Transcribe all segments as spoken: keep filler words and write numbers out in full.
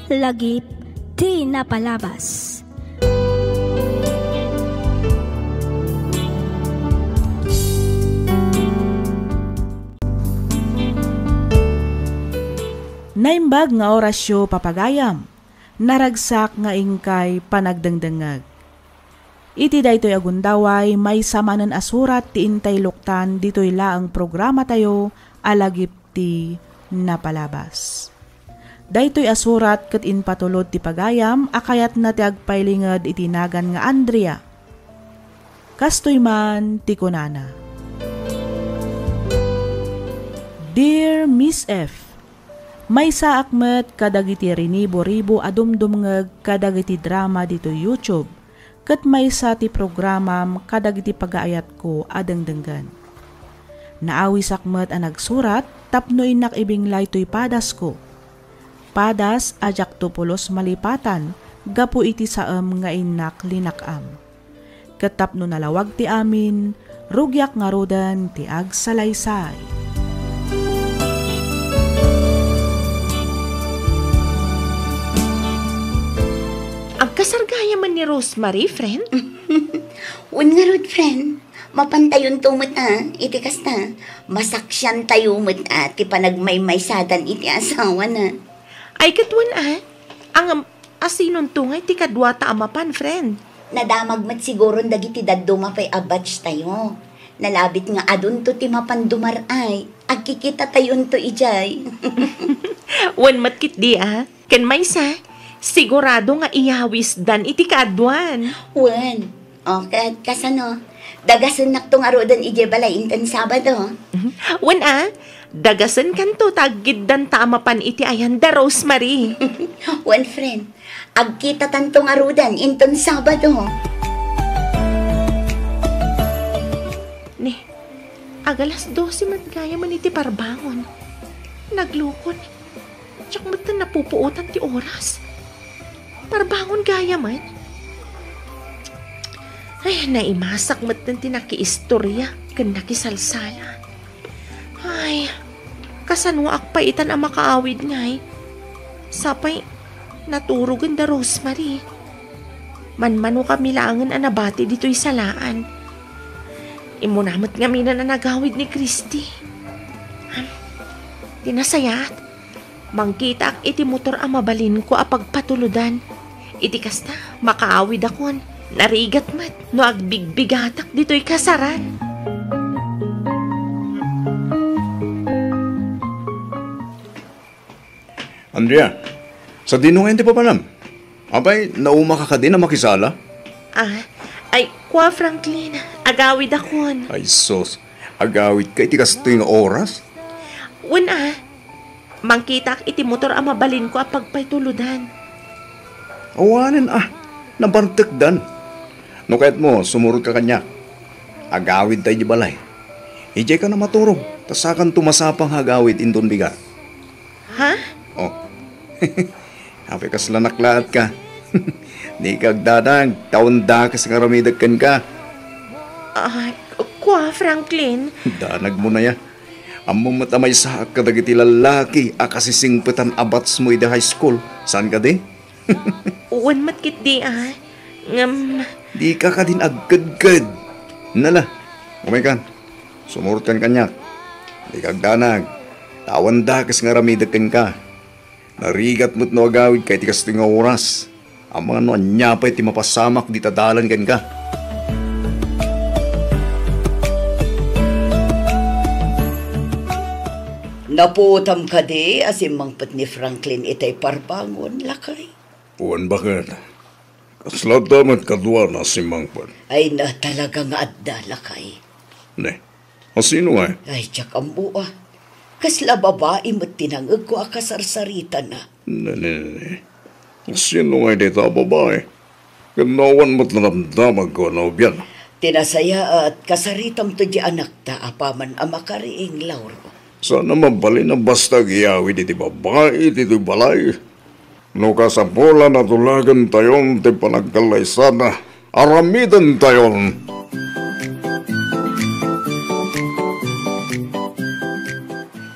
Lagip ti napalabas. Naimbag nga orasyo, papagayam. Naragsak nga inkay panagdengdengngeg. Iti daytoy a gundaway, maysa manen a surat ti intay luktan ditoy laeng programatayo a Lagip ti Napalabas. Daytoy a surat ket impatulod ti pagayam a kayatna ti agpailinged iti nagan nga Andrea. Kastoy man ti kunana, Dear Miss F, Maysaak met kadagiti rinibo-ribo a dumdumngeg kadagiti drama ditoy YouTube, ket maysa ti programam kadagiti pagaayatko a dengdenggen. Naawisak met a nagsurat tapno innak ibinglay toy padasko. Padas a diakto pulos malipatan gapu iti saem nga innak linak-am. Ket tapno nalawag ti amin, rugiak ngaruden ti agsalaysay. Agkasar gayamen ni Rosemary, friend? Wen ngarud, friend. Mapantayonto met a, iti kasta, masaksiantayo met a ti panagmaymaysadan iti asawana. Ay, ket wen a, angam, Asinonto ngay ti kaduata a mapan, friend? Nadamag met siguron dagiti dadduma pay a batch tayo. Nalabit nga adunto ti mapan dumar-ay. Agkikita tayonto idiay. Wen met ketdi a. Ken maysa, sigurado nga iyawisdan iti kaaduan. Wen. O, ket kasano? Dagasennakto ngaruden idiay balay inton Sabado. Mhm. Wen a, dagasenkanto ta aggiddanta a mapan iti ayan da Rosemary. Wen, friend, agkitatanto ngaruden inton Sabado. Ni, agalas dose met gayamen iti parbangon. Naglukon. Diak metten napupuotan ti oras. Parbangon gayamen. Ay, naimasak metten ti nakiistoria ken nakisalsala. Ay, kasanoak pay itan a makaawid ngay? Sapay, naturogen da Rosemary. Manmanokami laengen a nabati ditoy salaan. Immuna met ngamin a nagawid ni Christy. Ti nasayaat, mangkitaak iti motor a mabalinko a pagpatulodan. Iti kasta, makaawidakon. Narigat met no agbigbigatak ditoy kasaran. Andrea, sadino ngay ti papanam? Apay, naumaka kadin a makisala? Ah, ay, kua, Franklin, agawidakon. Ay, sus, agawidka iti kastoy nga oras? Wen a, mangkitaak iti motor a mabalinko a pagpatuludan. Awanen a, nabartekdan. No kayatmo, sumurotka kaniak. Agawidta idiay balay. Idiayka a maturog, ta sakanto masapa nga agawid inton bigat. Ha? Oh. Apay, kasla naklaat ka. Dika agdanag, ta awan dakes nga aramidek kenka. Ah, kua, Franklin? Danagmo aya. Ammom met a maysaak kadagiti lallaki a kasisingpetan a batchmo idi high school. Saan kadi? Wen met ketdi a. Ngem, dika kadin agkedked. Nala, umaykan. Sumurotkan kaniak. Dika agdanag. Ta awan dakes nga aramidek kenka. Narigat met no agawidka iti kastoy nga oras. Amangan no ania pay ti mapasamak dita dalan kenka. Napuotam kadi a simmangpet ni Franklin itay parbangon, lakay? Wen, baket. Kasla adda met kaduana a simmangpet. Ay na, talaga nga adda, lakay. Ne, asino ngay? Ay, diak ammo a. Kasla babai met ti nangegko a kasarsaritana. Ne, ne, ne, ne. Asino ngay dayta a babai? Ken no awan met naramdamag a nobiana. Ti nasayaat, kasaritamto di anakta apaman a makariing, Lauro. Saan a mabalin a basta agyawid iti babai ditoy balay. No kasapulan a tulagentayon ti panagkallaysana, aramidentayon.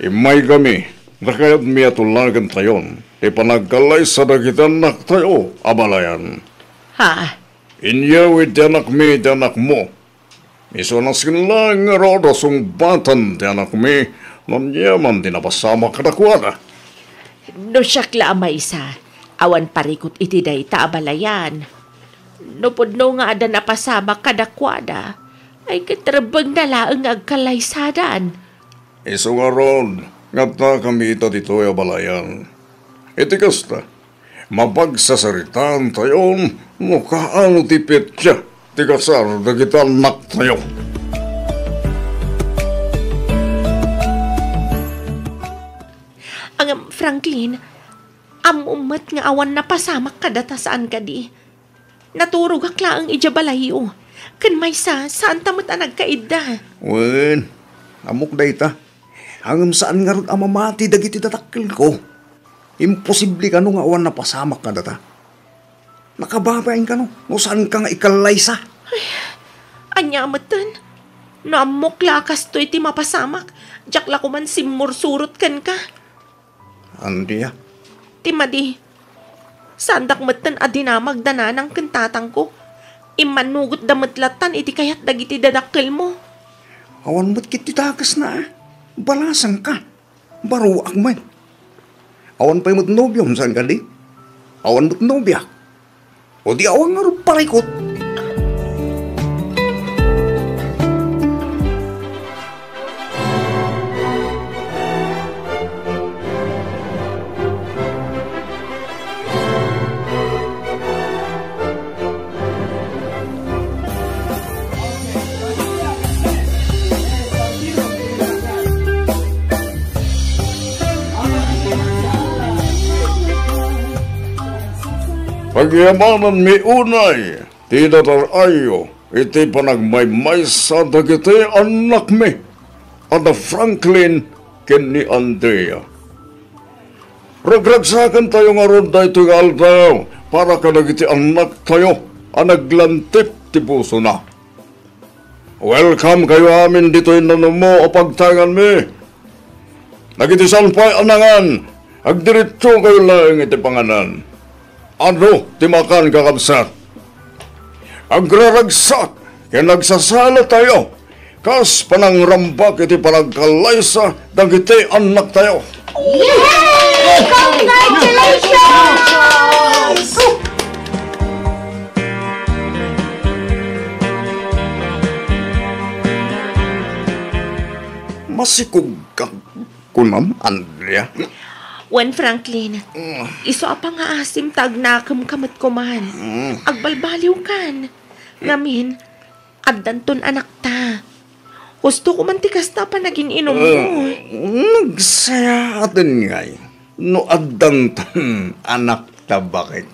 Immaykami, ta kayatmi a tulagentayon. ti panagkallaysa dagiti annaktayo a balayan. Ha? Inyawid ti anakmi iti anakmo. Isu a nasken laeng ngarud a sungbatan ti anakmi no ania man ti napasamak kadakuada. No siak la a maysa, awan parikut iti dayta a balayan. No pudno nga adda napasamak kadakuada, ay ket rebbengna laeng nga agkallaysadan. Isu ngarud nga adda kami ita ditoy a balayan. Iti kasta, mapagsasaritaantayon no kaano ti petsa ti kasar dagiti annaktayo. Ngem, Franklin, ammom met nga awan napasamak kadata, saan kadi? Naturogak laeng idiay balayyo. Ken maysa, saanta met a nagkaidda. Wen, ammok dayta. Ngem saan ngarud a mamati dagiti dadakkelko. Imposible kano nga awan napasamak kadata. Nakababain kano no saanka nga ikallaysa. Ania metten? No ammok la a kastoy ti mapasamak, diak la koman simmursurot kenka. Andrea. Ti madi, saandak metten a dinamag da nanang ken tatangko. Immannugotda met lattan iti kayat dagiti dadakkelmo. Awan met ket ti dakesna, a. Balasangka. Baruak met. Awan pay met nobiom, saan kadi? Awan met nobiak. O di awan ngarud parikut. Pagyamananmi unay ti datar-ayyo iti panagmaymaysa dagiti annakmi a da Franklin ken ni Andrea. Ragragsakentayo ngarud daytoy nga aldaw para kadagiti annaktayo a naglantip ti pusona. Welcome kayo amin ditoy nanummo a pagtaenganmi. Dagiti saan pay a nangan, agdiretso kayo laeng iti panganan. Adu ti makan, kakabsat. Agraragsak ken agsasala tayo kas panangrambak iti panagkallaysa dagiti annaktayo. Yay! Congratulations! Masikog ka kunam, Andrea? Wen, Franklin, mm, isu a pangaasim ta agnakemka met koman. Mm. Agbalbaliwkan. Ngamin, addanton anakta. Husto koman ti kasta a panagin-inummo. Eh, nagsayaaten ngay no addanton anakta, baket.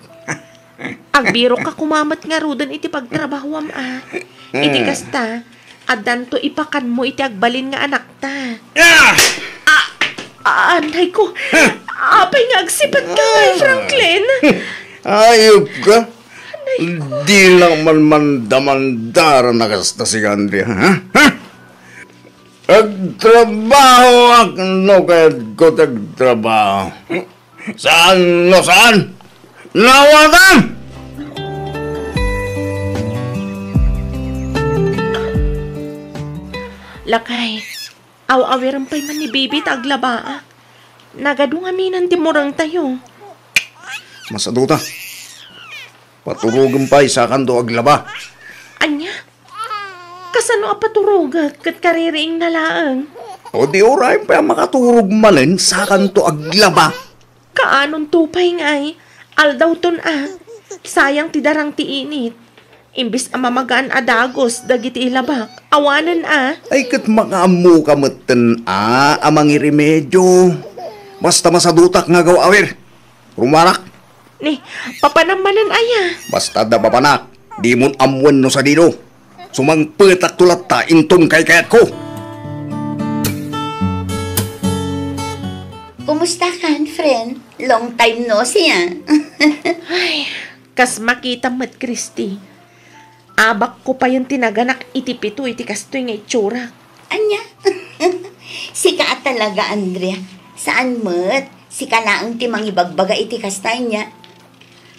Agbirokka koma met ngaruden iti pagtrabahoam, a. Iti kasta, addanto ipakanmo iti agbalin nga anakta. Ah! Ah, anay ko. Apay nga agsipatka, Franklin? Ayop ka. Anay ko. Di lang man mandamandara na kasta si Andrea, ha? Ha? Agtrabahoak no kayatko ti agtrabaho. Saan no saan? Nawatam! Lakay, aw-awirem pay man ni Bibi ta aglabaak. Nagadu ngamin ti murengtayo. Masaduta. Paturogem pay, sakanto aglaba. Ania? Kasano a paturogek ket kaririingna laeng? O di uray pay a makaturog manen, sakanto aglaba. Kaanonto pay ngay, aldawton a. Sayang ti darang ti init. Imbes a mamagaan a dagus dagiti ilabak, awanen a. Ay, ket makaammoka metten a, a mangiremedio. Basta masadutak nga agaw-awir. Rumarak. Ni, papanam manen aya? Basta adda papanak, dimon ammoen no sadino. Sumangpetakto latta inton kaykayatko. Kumusta kan, friend? Long time no see, ah. Ay, kas makita met, Christy. Abakko payen ti naganak iti pito iti kastoy nga itsurak. Ania? Sika a talaga, Andrea. Saan met? Sika laeng ti mangibagbaga iti kasta, ania?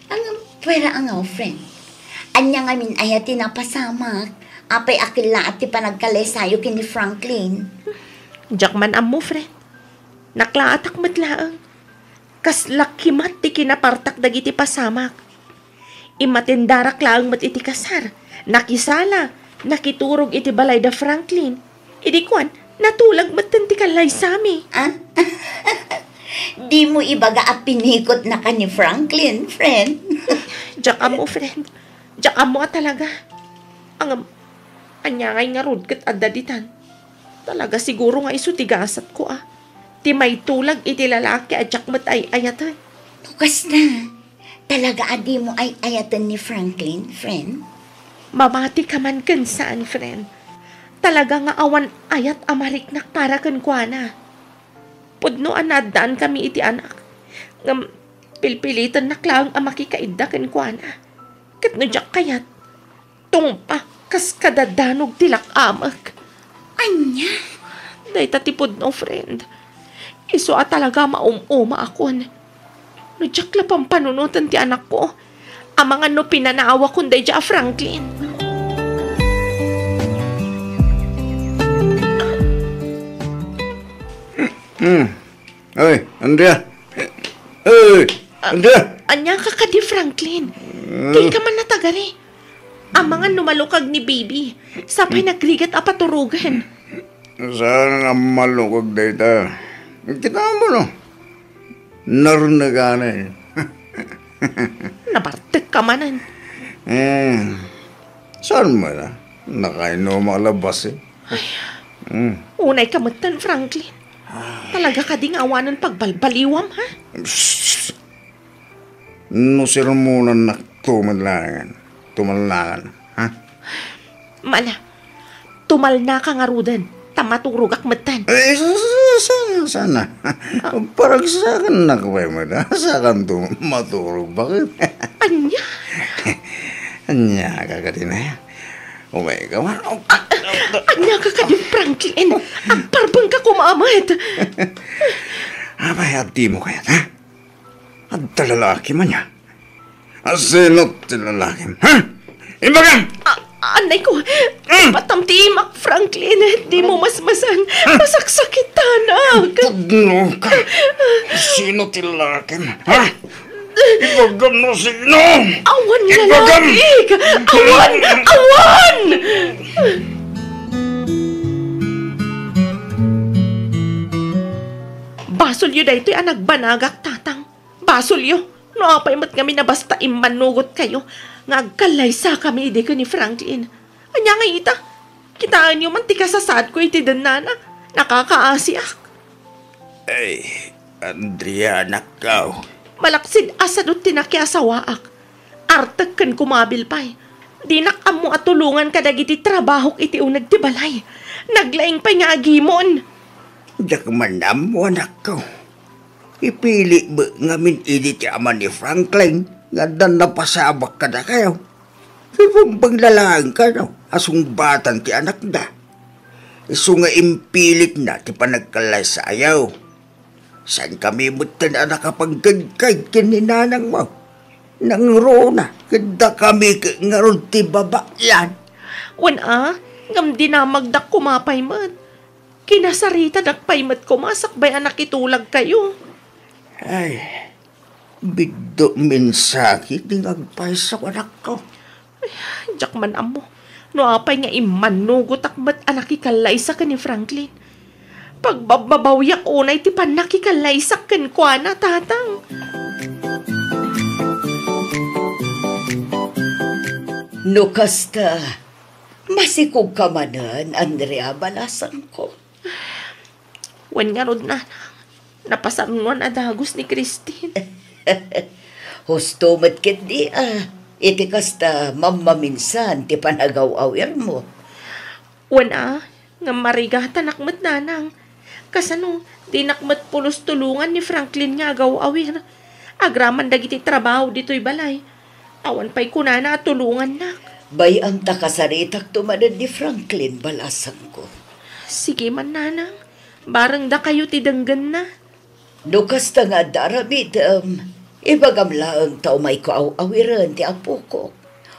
Ang, pwera nga, friend. Ania ngamin aya ti napasamak? Apay a kellaat ti panagkallaysayo ken ni Franklin? Diak man ammo, friend. Naklaatak met laeng. Kasla kimat ti kinapartak dagiti pasamak. Imatendarak laeng met iti kasar. Nakisala, nakiturog iti balay da Franklin. Idi kuan, natulag metten ti kallaysami. Ah? Dimo ibaga a pinikotnaka ni Franklin, friend? Diak ammo, friend. Diak ammo a talaga. Ngem, ania ngay ngarud ket adda ditan? Talaga siguro nga isu ti gasatko, a. Ti maitulag iti lalaki a diak met ay-ayaten. No kasta, talaga a dimo ay-ayaten ni Franklin, friend? Mamati ka man ken saan, friend. Talaga nga awan ayat a mariknak para kenkuana. Pudno a naaddaankami iti anak, ngem pilpilitennak laeng a makikaidda kenkuana. Ket no diak kayat, tungpa kas kadadanog ti lak-amek. Ania? Dayta ti pudno, friend. Isu a talaga maum-umaakon. No diak la pampanunoten ti anakko, amangan no pinanawakon daydiay a Franklin. Hmm. Ay, Andrea. Ay, Andrea. Ania ka kadi, Franklin? Dika man natagari. Amangan no malukag ni Baby. Sapay nagrigat a paturogen. Saan nga malukag dayta? Kita mo, no? Narneganen. Nabartek ka manen. Eh, saan man, ah? Nakainom a labas, eh. Ay, Mm. Unay ka metten, Franklin. Talaga kadi nga awanen pagbalbaliwam, ha? Psst! No sermonannak tumalangan, tumalangan, ha? Mala, tumalnaka ngaruden, ta maturogak metten. Eh, sa-, sa-, sa-, sana. Paragsakannak pay met, ha? Sakanto maturog, bakit? Ania? Ania ka kadin, eh? Umay ka man. Ania ka kadin, Franklin? Agparbeng ka koma met. Apay, adda mo kayat, ha? Adda lalaki man ya. Asino ti lalakim, ha? Ibagam! A-, anay ko, Mm. Patam ti imak, Franklin. Di mo masmasan. Masaksakitanak. Pudno ka. Sino ti lalakim, ha? Ibagam no sino! Awan Ibagam! Lalaki! Awan! Awan! Basolyo daytoy a nagbanagak, Tatang. Basolyo. No apay met ngamin a basta immannugotkayo nga agkallaysakami idi ken ni Franklin. Ania ngay ita? Kitaenyo man ti kasasaadko iti dennana. Nakakaasiak. Ay, Andrea, anakko. Malaksid a sadut ti nakiasawaak. Artek ken kumabil pay. Dinak ammo a tulongan kadagiti trabahok iti uneg ti balay. Naglaing pay nga agimon. Diak man ammo, anakko. Ipili met ngamin idi ti ama ni Franklin nga adda napasabak kadakayo. Sipumbeng lalaeng kano a sungbatan ti anakda. Isu nga impilitna ti panagkallaysayo. Saan kami metten a nakapagkaydkay ken ni nanangmo? Nangruna, ket dakami ket ngarud ti babaean. Wen a, ngem dinamagdak koma pay met. Kinasaritadak pay met koma sakbay a nakitulagkayo. Ay, Biddo mensahek ti nga agpayso, anakko. Ay, diak man ammo no apay nga immannugotak met a nakikallaysa ken ni Franklin. Pagbabbabawiak unay ti pannakikallaysak kenkuana, Tatang. No kasta, masikogka manen, Andrea, balasangko. Wen ngarud, nanang, napasarunoan a dagus ni Christine. Husto met ketdi a, iti kasta mammaminsan ti panagaw-awirmo. Wen a, ngem marigatanak met, nanang. Kasano, dinak met pulos tulongan ni Franklin nga agaw-awir. Agraman dagiti trabaho ditoy balay. Awan pay kunana a tulongannak. Bay-am ta kasaritakto manen ni Franklin, balasangko. Sige man, nanang. Bareng dakayo ti denggenna. No kasta nga adda aramidem, ibagam laeng ta umayko aw-awiren ti apokok.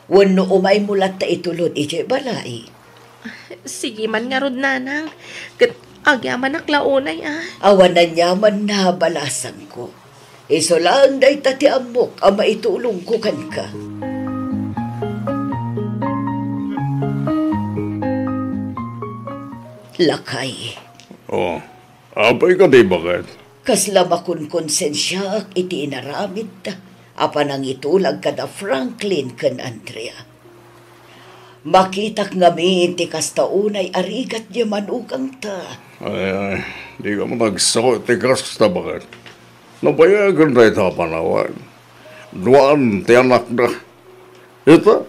Wenno umaymo latta itulod idiay balay. Sige man ngarud, nanang. Ket agyamanak la unay, a. Awan aniamanna, balasangko. Isu laeng dayta ti ammok a maitulongko kenka. Lakay. Oh, apay kadi, baket? Kasla makonkonsensiaak iti inaramidda a panangitulag kada Franklin ken Andrea. Makitak ngamin ti kasta unay a rigat diay manugangta. Ay, ay, dika man agsao iti kasta, baket. Nabayagen dayta a panawen. Duaan ti anakda. Ita,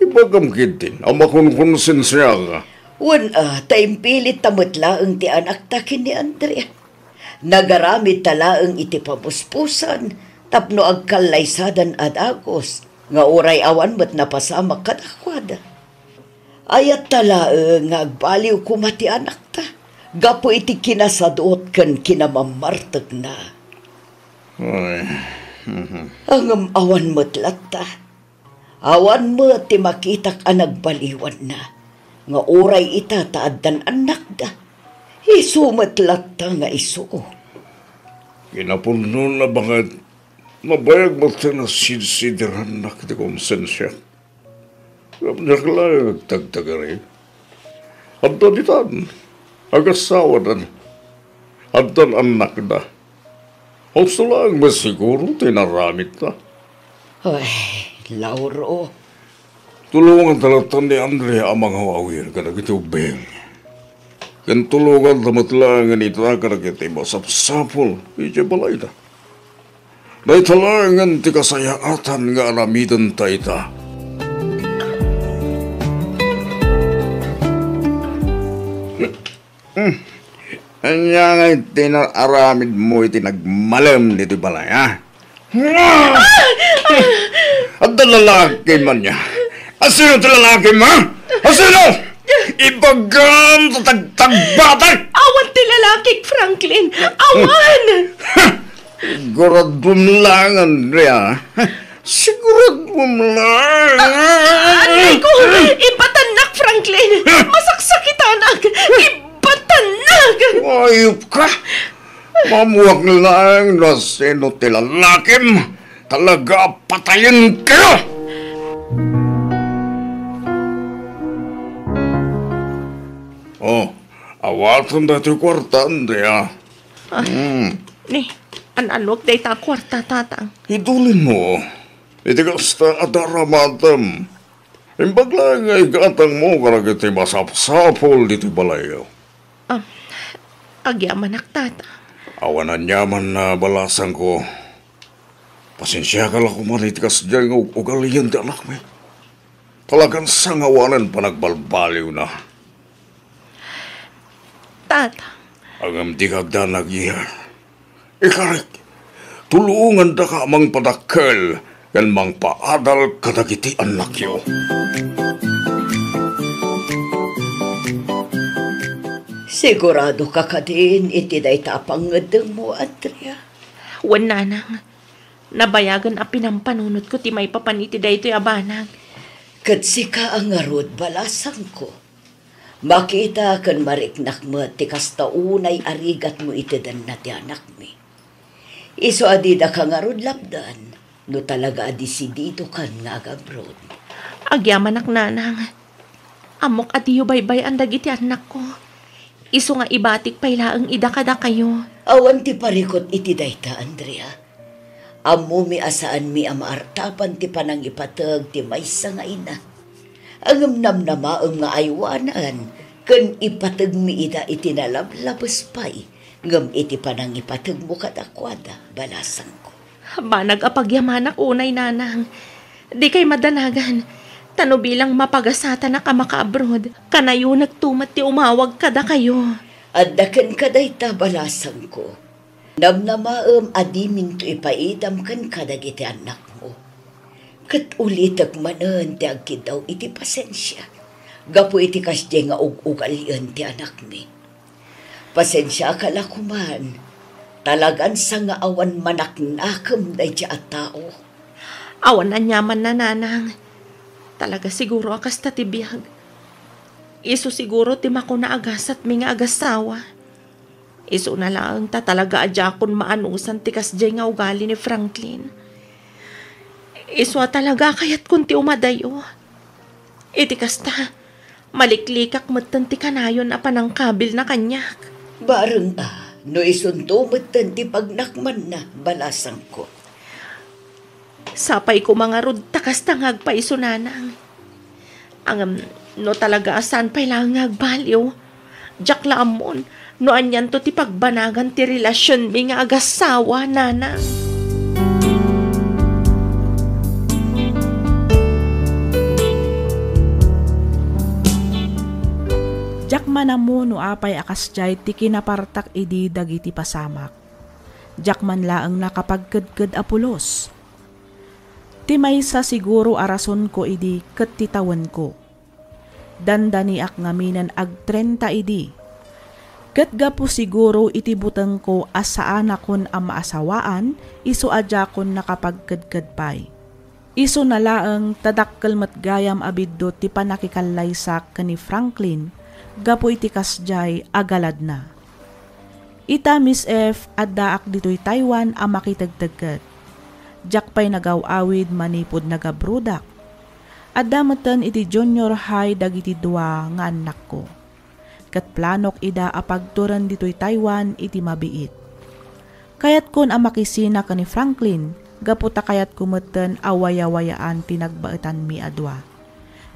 ibagam ketdin a makonkonsensiaka. Wen, a, ta impilitta met laeng ti anakta ken ni Andrea. Nagaramidta laeng iti pamuspusan tapno agkallaysadan a dagus nga uray awan met napasamak kadakuada. Ayatta laeng nga agbaliw koma ti anakta gapu iti kinasadut ken kinamammartekna. Ay, mhm. Ngem awan met latta. Awan met ti makitak a nagbaliwanna nga uray ita ta addan annakda. Isu met latta nga isu. Kinapudnona, baket, nabayag met ti nasidsidirannak iti konsensiak. Ngem diak laeng agtagtagari. Adda ditan, agasawadan, addan annakda. Husto laeng met siguro ti inaramidta. Ay, Lauro. Tulonganta latta ni Andrea a mangaw-awir kadagiti ubbing. Ken tulonganta met laengen ita kadagiti masapsapul idiay balayda. Dayta laengen ti kasayaatan nga aramidenta ita. Hmm. Ania ngay ti naaramidmo iti nagmalem ditoy balay, ha? Adda lalaki man ya. Asino ti lalaki mo? Asino? Ibagam ta tagtagbatak! Awan ti lalakik, Franklin! Awan! Siguradom lang, Andrea. Siguradom lang. Ah, ah, aray ko! Ibatannak, Franklin! Masaksakitanak! Ibatannak! Ayop ka! Mamuak lang no sino ti lalakim. Talaga, patayen kayo! Oh, awaten datoy kuarta, Andrea. Ah, hmm. Ni, an-anok dayta a kuarta, Tatang? Idulinmo iti kasta a daramatem. Imbag laeng nga igatangmo kadagiti masapsapul ditoy balayyo. Ah, agyamanak, Tata. Awan aniaman a balasangko. Pasensiaka la koman iti kasdiay nga ug-ugalian ti anakmi. Talagan sangawanen panagbalbaliwna. Tata. Ngem dika agdanag, iya. Ikarik, tulongandaka a mangpadakkel ken mangpaadal kadagiti annakyo. Siguradoka kadin iti dayta a pangngeddengmo, Andrea? Wen, Nanang. Nabayagen a pinampanunotko ti maipapan iti daytoy a banag. Ket sika a ngarud, balasangko. Makita ken mariknak met ti kasta unay a rigatmo iti denna ti anakmi. Isu a didaka ngarud lapdan no talaga a desididokan nga agabroad. Agyamanak, Nanang. Ammok a diyo baybay-an dagiti annakko. Isu nga ibatik pay laeng ida kadakayo. Awan ti parikut iti dayta, Andrea. Ammomi a saanmi a maartapan ti panangipateg ti maysa nga ina. Ngem namnamaem nga aywanan ken ipategmi ida iti nalablabes pay ngem iti panangipategmo kadakuada, balasangko. Banag a pagyamanak unay, Nanang. Dikay madanagan, ta no bilang mapagasatanak a makaabroad, kanayonekto met ti umawag kadakayo. Adda kenka dayta, balasangko. Namnamaem a diminto ipaidam kenka dagiti annakmo. Ket ulitek manen ti agkiddaw iti pasensia gapu iti kasdiay nga ug-ugalien ti anakmi. Pasensiaka la koman, Alagansa nga awan manaknakem daydi a tao. Awan aniamanna, nanang. Talaga siguro a kasta ti biag. Isu siguro ti makuna a gasatmi nga agassawa. Isuna laeng ta talaga a diakon maanusan ti kasdiay nga ugali ni Franklin. Isu a talaga a kayatkon ti umadayo. Iti kasta, maliklikak metten ti kanayon a panangkabilna kaniak. Bareng a, no isunto metten ti pagnakmanna, balasangko. Sapay koma ngarud ta kasta nga agpaiso, nanang. Ngem, no talaga a saan pay laeng nga agbaliw, diak la ammon no anianto ti pagbanagan ti relasionmi nga agassawa, nanang. Diak man ammo no apay a kasdiay ti kinapartak idi dagiti pasamak. Diak man laeng nakapagkedked a pulos. Ti maysa siguro a rasonko idi ket ti tawenko. Dandaniak ngaminen agtrenta idi. Ket gapu siguro iti butengko a saanakon a maasawaan, isu a diakon nakapagkedked pay. Isuna laeng ta dakkel met gayam a biddut ti pannakikallaysak ken ni Franklin gapu iti kasdiay a galadna. Ita, Miss F, addaak ditoy Taiwan a makitegtegget. Diak pay nagaw-awid manipud nagabrodak. Adda metten iti junior high dagiti dua nga annakko. Ket planok ida a pagturen ditoy Taiwan iti mabiit. Kayatkon a makisina ken ni Franklin gapu ta kayatko metten a wayawayaan ti nagbaetanmi a dua.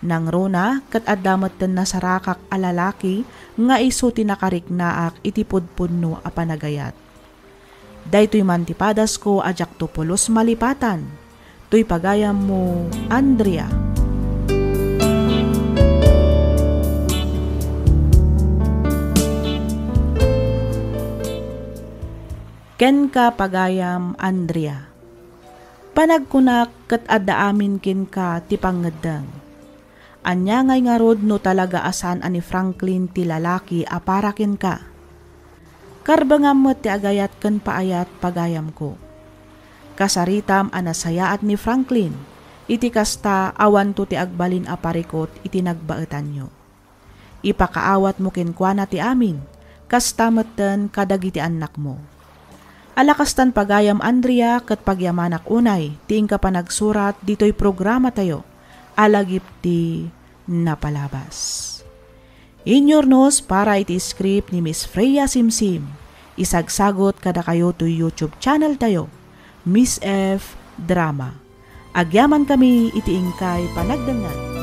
Nangruna ket adda metten nasarakak a lalaki nga isu ti nakariknaak iti pudpudno a panagayat. Daytoy man ti padasko a diakto pulos malipatan. Toy pagayammo, Andrea. Kenka, pagayam, Andrea. Panagkunak ket adda amin kenka ti pangngeddeng. Ania ngay ngarud no talaga a saan a ni Franklin ti lalaki a para kenka? Karbengam met ti agayat ken paayat, pagayamko. Kasaritam a nasayaat ni Franklin, iti kasta, awanto ti agbalin a parikut iti nagbaetanyo. Ipakaawatmo kenkuana ti amin, kasta metten kadagiti annakmo. Ala kastan, pagayam Andrea, ket pagyamanak unay ti inka panagsurat ditoy programatayo a Lagip ti Napalabas. Inyurnos para iti script ni Miss Freya Simsim, isagsagut kadakayo toy YouTube channel tayo, Miss F Drama. Agyamankami iti inkay panagdengngeg.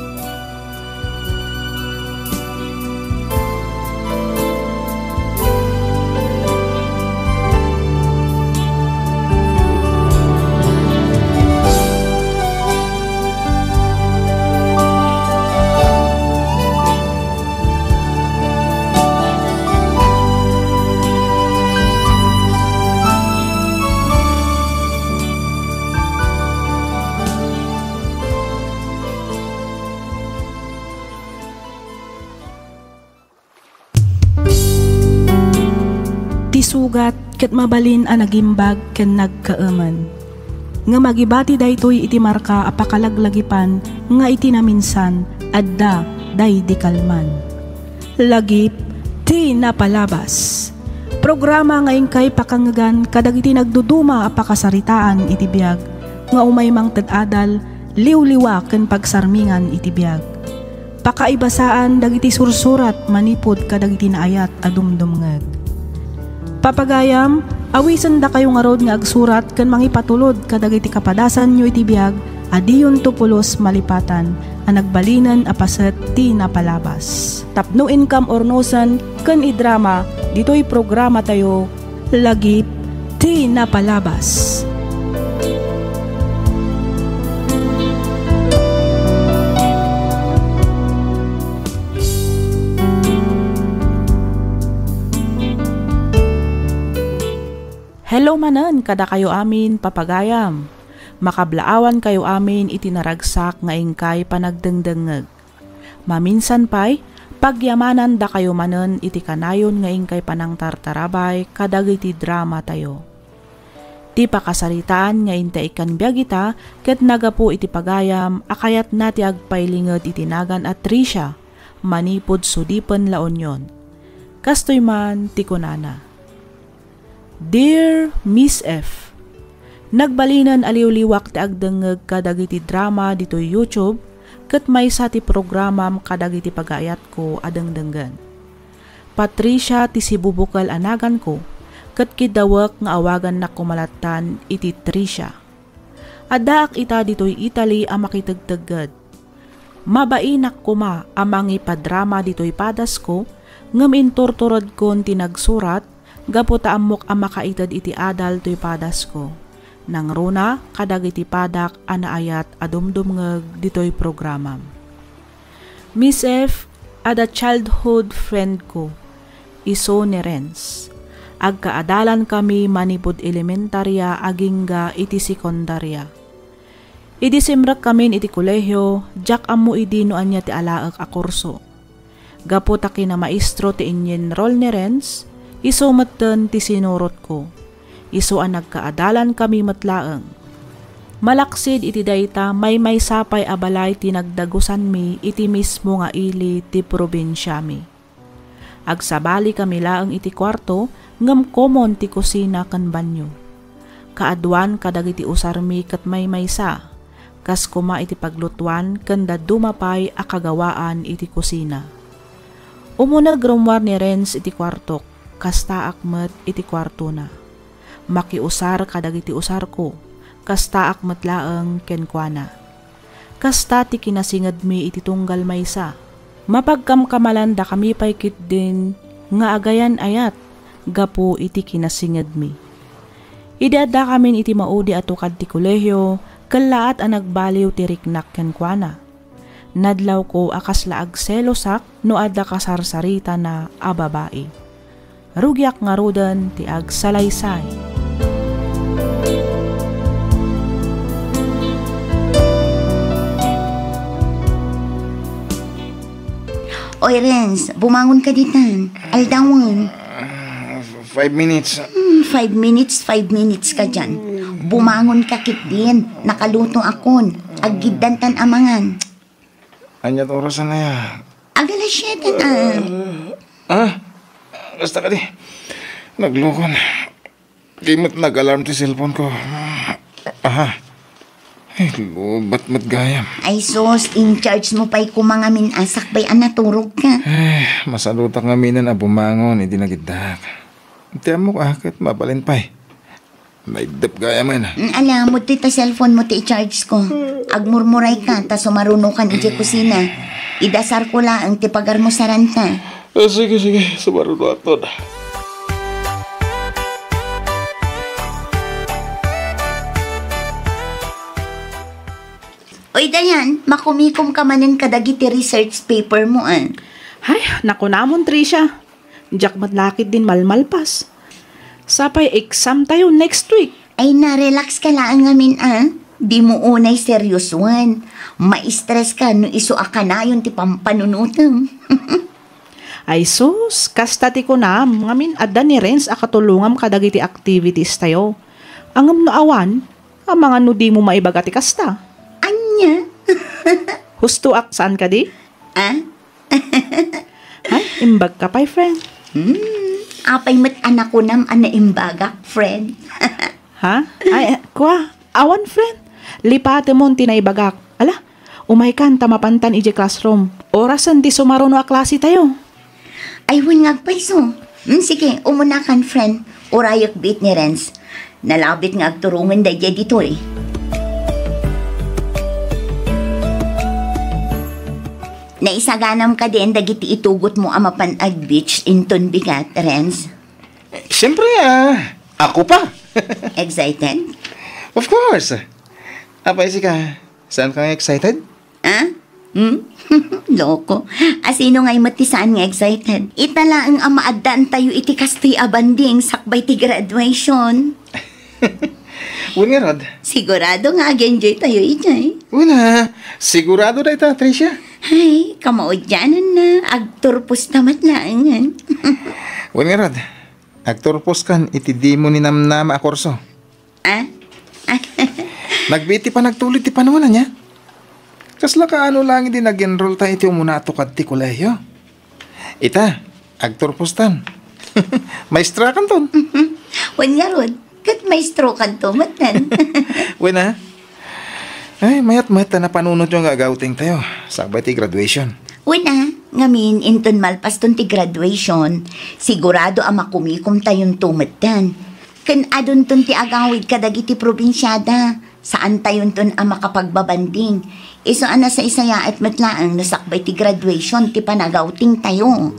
Ti sugat ket mabalin a nagimbag ken nagkaemen. Ngem agibati daytoy iti marka a pakalaglagipan nga iti naminsan, adda daydi kalman. Lagip ti Napalabas. Programa nga inkay pakangngegan kadagiti nagduduma a pakasaritaan iti biag nga umay mangted adal, liwliwa ken pagsarmingan iti biag. Pakaibasaan dagiti sursurat manipud kadagiti naayat a dumdumngeg. Papagayam, awisendakayo ngarud nga agsurat ken mangipatulod kadagiti kapadasanyo iti biag a diyonto pulos malipatan a nagbalinen a paset ti napalabas. Tapno inkam urnosen ken idrama ditoy programatayo, Lagip ti Napalabas. Hello manen kadakayo amin, papagayam. Makablaawankayo amin iti naragsak nga inkay panagdengdengngeg. Maminsan pay, Pagyamanandakayo manen iti kanayon nga inkay panangtartarabay kadagiti dramatayo. Ti pakasaritaan nga inta ikkan biag ita ket naggapu iti pagayam a kayatna ti agpailinged iti nagan a Tricia manipud sudipen La Union. Kastoy man ti kunana, "Dear Miss F, nagbalinen a liwliwak ti agdengngeg kadagiti drama ditoy YouTube ket maysa ti programam kadagiti pagaayatko a dengdenggen. Patricia ti sibubukel a naganko, ket kiddawek nga awagannak koma lattan iti Tricia. Addaak ita ditoy Italy a makitegtegged. Mabainak koma a mangipadrama ditoy padasko, ngem inturturedkon ti nagsurat gapu ta ammok a makaited iti adal toy padasko. Nangruna kadagiti padak a naayat a dumdumngeg ditoy programam. Miss F, adda childhood friend ko, isu ni Renz. Agkaadalankami manipud elementaria agingga iti sekundaria. Idi simrekkamin iti kolehio, diak ammo idi no ania ti alaek a kurso. Gapu ta kinamaestro ti inyenrol ni Renz, isu metten ti sinurotko. Isu a nagkaadalankami met laeng. Malaksid iti dayta, maymaysa pay a balay ti nagdagusanmi iti mismo nga ili ti probinsiami. Agsabalikami laeng iti kuarto, ngem komon ti kusina ken banio. Kaaduan kadagiti usarmi ket maymaysa, kas koma iti paglutuan ken dadduma pay a kagawaan iti kusina. Umuneg rummuar ni Renz iti kuartok, kastaak met iti kuartona. Makiusar kadagiti usarko, kastaak met laeng kenkuana. Kasta ti kinasingedmi iti tunggal maysa. Mapagkamkamalandakami pay ketdin nga agayan-ayat gapu iti kinasingedmi. Idi addakamin iti maudi a tukad ti kolehio, kellaat a nagbaliw ti riknak kenkuana. Nadlawko a kasla agselosak no adda kasarsaritana a babai. Rugiak ngaruden ti agsalaysay. Oy, Renz, bumangon ka ditan. Aldawen. Ah, five minutes. Hmm, five minutes, five minutes ka dyan. Bumangon ka ketdin. Nakaluto akon. Aggiddantan a mangan. Ania ti orasan aya? Agala siete, ah. Ah? Kasta kadi. Naglukon. Di met nag-alarm ti cellphone ko. Aha. Ay, lobat met gayam. Ay sus, in charge mo pay koma ngamin a sakbay a naturog ka. Eh, masalutak ngaminen a bumangon idi nagiddak. Ti ammok a ket mabalin pay. Naiddep gayam. Mm, ala, mudtoy ta cellphone mo ti i-charge ko. Agmurmuray ka, ta sumaruno kan idiay kusina. Idasar ko laeng ti pagarmusaranta. Eh, sige, sige, sumaruno aton. Oy, Dayan, makumikom ka manen kadagiti research paper mo, ah. Ay, nakunamon, Tricia. Diak met la ketdin malmalpas. Sapay exam tayo next week. Ay, na-relax ka laeng ngamin, ah. Di mo unay seryosoen. Ma-stress ka no isu a kanayon ti pampanunotem. Ay sus, kasta ti kunam, ngamin adda ni Renz a katulongam kadagiti activities tayo. Ngem no awan, amangan no dimo maibaga ti kasta. Ania? Hustoak, saan kadi? Ah? Ay, imbag ka pay, friend. Hmm, apay met a nakunam a naimbagak, friend? Ha? Ay, kua, awan, friend. Lipatemon ti naibagak. Ala, umaykan ta mapantan idiay classroom. Orasen ti sumaruno a klase tayo. Ay, wen nga agpayso. Hmm, sige, umunakan, friend. Urayek biit ni Renz. Nalabit nga agturongen daydiay ditoy. Naisaganam kadin dagiti itugotmo a mapan ag-beach inton bigat, Renz? Siyempre, ah. Ako pa. Excited? Of course. Apay, sika, saan ka nga excited? Ah? Hmm? Loko. Asino ngay met ti saan nga excited? Ita laeng a maaddaantayo iti kastoy a banding sakbay ti graduation. Wen ngarud? Sigurado nga ag-enjoy tayo idiay. Una, sigurado dayta, Tricia. Ay, kamaudiananna, agturposta met laengen. Wen ngarud, agturposkan iti dimo ninamnama a kurso. Ah? Nagbiit ti panagtulid ti panawen, ania? Kasla kaano laeng idi nag-enrollta iti umuna a tukad ti kolehiyo? Ita, agturpostan. Maestrakanton. Wen ngarud, ket maestrokanto metten. Wen a? Ay, mayat met ta napanunotyo nga agawtingtayo sakbay ti graduation. Wen a, ngamin inton malpaston ti graduation, sigurado a makumikomtayonto metten. Ken adunton ti agawid kadagiti probinsiada. Saantayonton a makapagbabanding. Isu a nasaysayaat met laeng no sakbay ti graduation ti panagawtingtayo.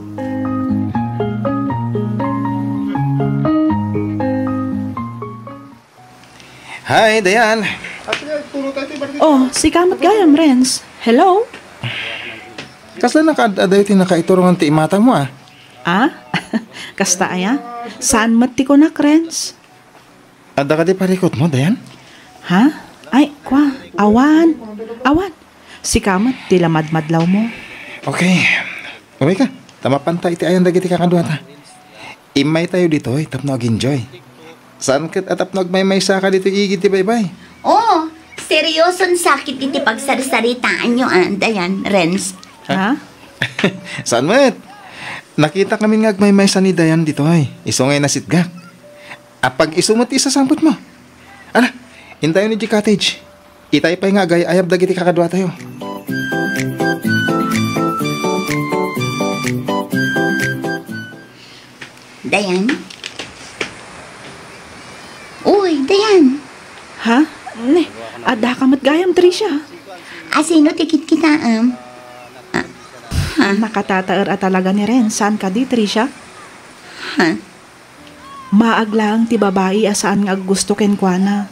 Hi, Dayan. Oh, sika met gayam, Renz. Hello? Kasla nakaad-adayo ti nakaiturongan ti imatangmo, a? Ah? Kasta aya? Saan met ti kunak, Renz? Adda kadi parikutmo, Dayan? Ha? Ay, kua, awan. Awan. Sika met ti lamadmadlawmo. Okay. Umayka, ta mapanta iti ayan dagiti kakaduata. Immaytayo ditoy tapno ag-enjoy. Saan ket a tapno agmaymaysaka ditoy igid ti baybay? Oo, serioson sakit iti pagsarsaritaanyo, a, Dayan, Renz. Ha? Saan met? Nakitak ngamin nga agmaymaysa ni Dayan ditoy. Isu nga inasitgak. Apag isu met ti isasangpetmo. Ala, intayon idiay cottage. Itay pay nga agay-ayab dagiti kakaduatayo. Dayan? Uy, Dayan! Ha? Ne, addaka met gayam, Tricia? Asino ti kitkitaem? Ah, ha? Nakatataer a talaga ni Ren. Saan kadi, Tricia? Ha? Maag laeng ti babai a saan nga aggusto kenkuana.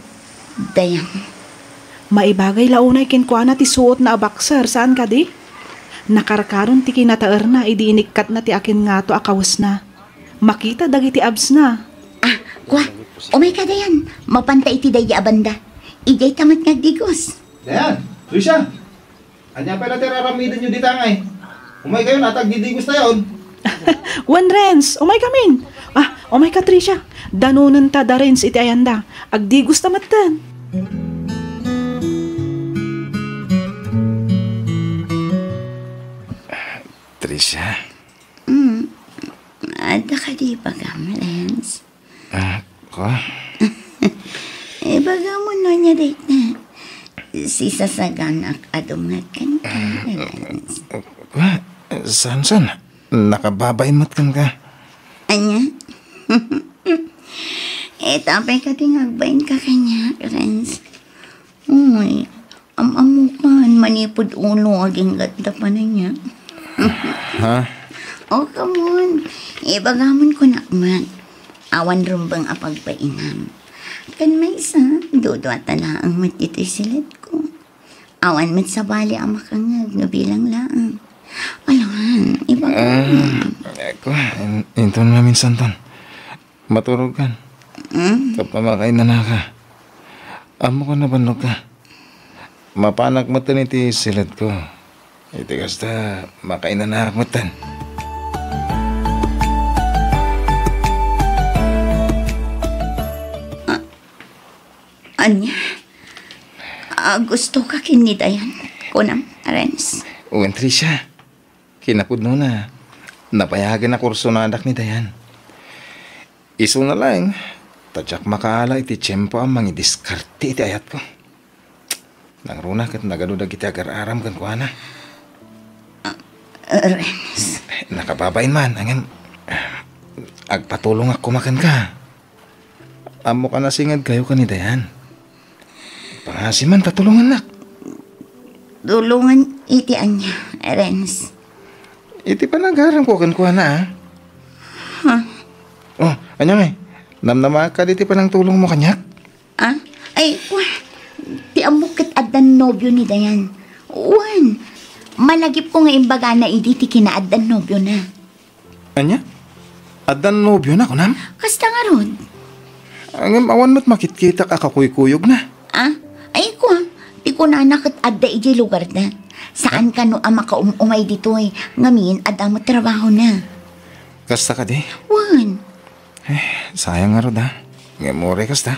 Dayan. Maibagay la unay kenkuana ti suotna a boxer, saan kadi? Nakarkaron ti kinataerna idi inikkatna ti akin ngato a kawesna. Makita dagiti absna. Ah, kua, umayka, Dayan. Mapanta iti daydi a banda. Idiay ta met nga agdigos. Dayan, Tricia. Ania pay la ti ar-aramidenyo dita ngay? Umaykayon, ta agdidigos tayon. Wen, Renz, umaykamin. Ah, umayka, Tricia. Danonenta da Renz iti ayanda. Agdigos ta metten. Tricia. Mm. Adda kadi ibagam, Renz? Ah, kua? Ibagam no ania dayta. Sisasaganak a dumngeg kenka, Renz. Kua? Saan, saan? Nakababain met kenka. Ania? Ita pay kadi nga agbainka kaniak, Renz. Uy, am-ammokan, manipud ulo, aginggatta pay ania. Ha? Oh, come on. Ibagam kunak met. Awan rumbeng a pagbainam. Ken maysa, duduata laeng met ditoy siledko. Awan met sabali a makangngeg no bilang laeng. Alangan, ibagam. Ah, kua, in-, inton maminsanton. Maturogkan. Mm. Tapno makainanaka. Ammok a nabannogka. Mapanak metten iti siledko. Iti kasta, makainanaak metten. A-, ania? Agustoka ken ni Dayan, kunam, Renz? Wen, Tricia. Kinapudnona, napayagen a kursonadak ni Dayan. Isuna laeng, ta diak makaala iti tiempo a mangidiskarte iti ayatko. Nangruna ket nagadu dagiti agar-aram kenkuana. Ah, Renz. Nakababain man, ngem agpatulongak koma kenka. Ammok a nasingedkayo ken ni Dayan. Pangasiman ta tulongannak. Tulongan iti ania, Renz? Iti panagaramko kenkuana, a. Ha? Oh, ania ngay? Namnamaak kadi ti panangtulongmo kaniak? Ah? Ay, wa. Ti ammok ket addan nobio ni Dayan. Wen, malagipko nga imbagana idi ti kinaaddan nobiona. Ania? Addan nobiona, kunam? Kasta ngarud. Ngem awan met makitkitak a kakuykuyogna. Ah? Ay, kua, ti Kunana ket adda idiay lugarda. Saan kano a makaum-umay ditoy, ngamin adda met trabahona. Kasta kadi? Wen. Eh, sayang ngarud, a. Ngem uray kasta.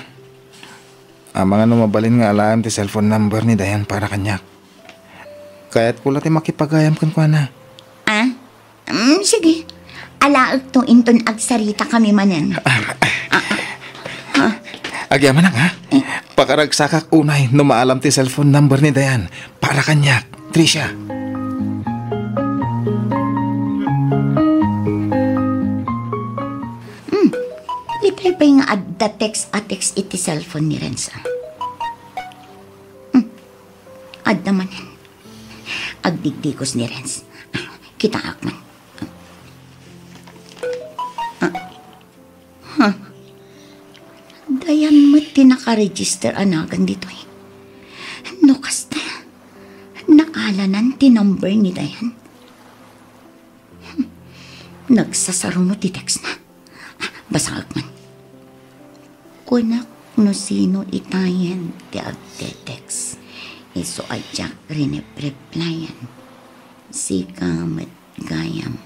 Amangan no mabalin nga alaem ti cellphone number ni Dayan para kaniak. Kayatko la ti makipagayam kenkuana. Ah? Mm, sige. Alaekto inton agsaritakami manen. Ah, ah. Agyamanak, ha? Eh. Pakaragsakak unay no maalam ti cellphone number ni Dayan para kaniak, Tricia. Hmm. Itay pay nga adda text a text iti cellphone ni Renz, a. Hmm. Adda manen. Agdigdigos ni Renz. Kitaak man. Ah. Huh. Dayan met ti nakaregister a nagan ditoy. No kasta, naalanan ti number ni Dayan. Hmm. Nagsasaruno ti textna. Basaek man. Kunak no sino itayen ti agtetext. Isu a diak rinep-replyan. Sika met gayam.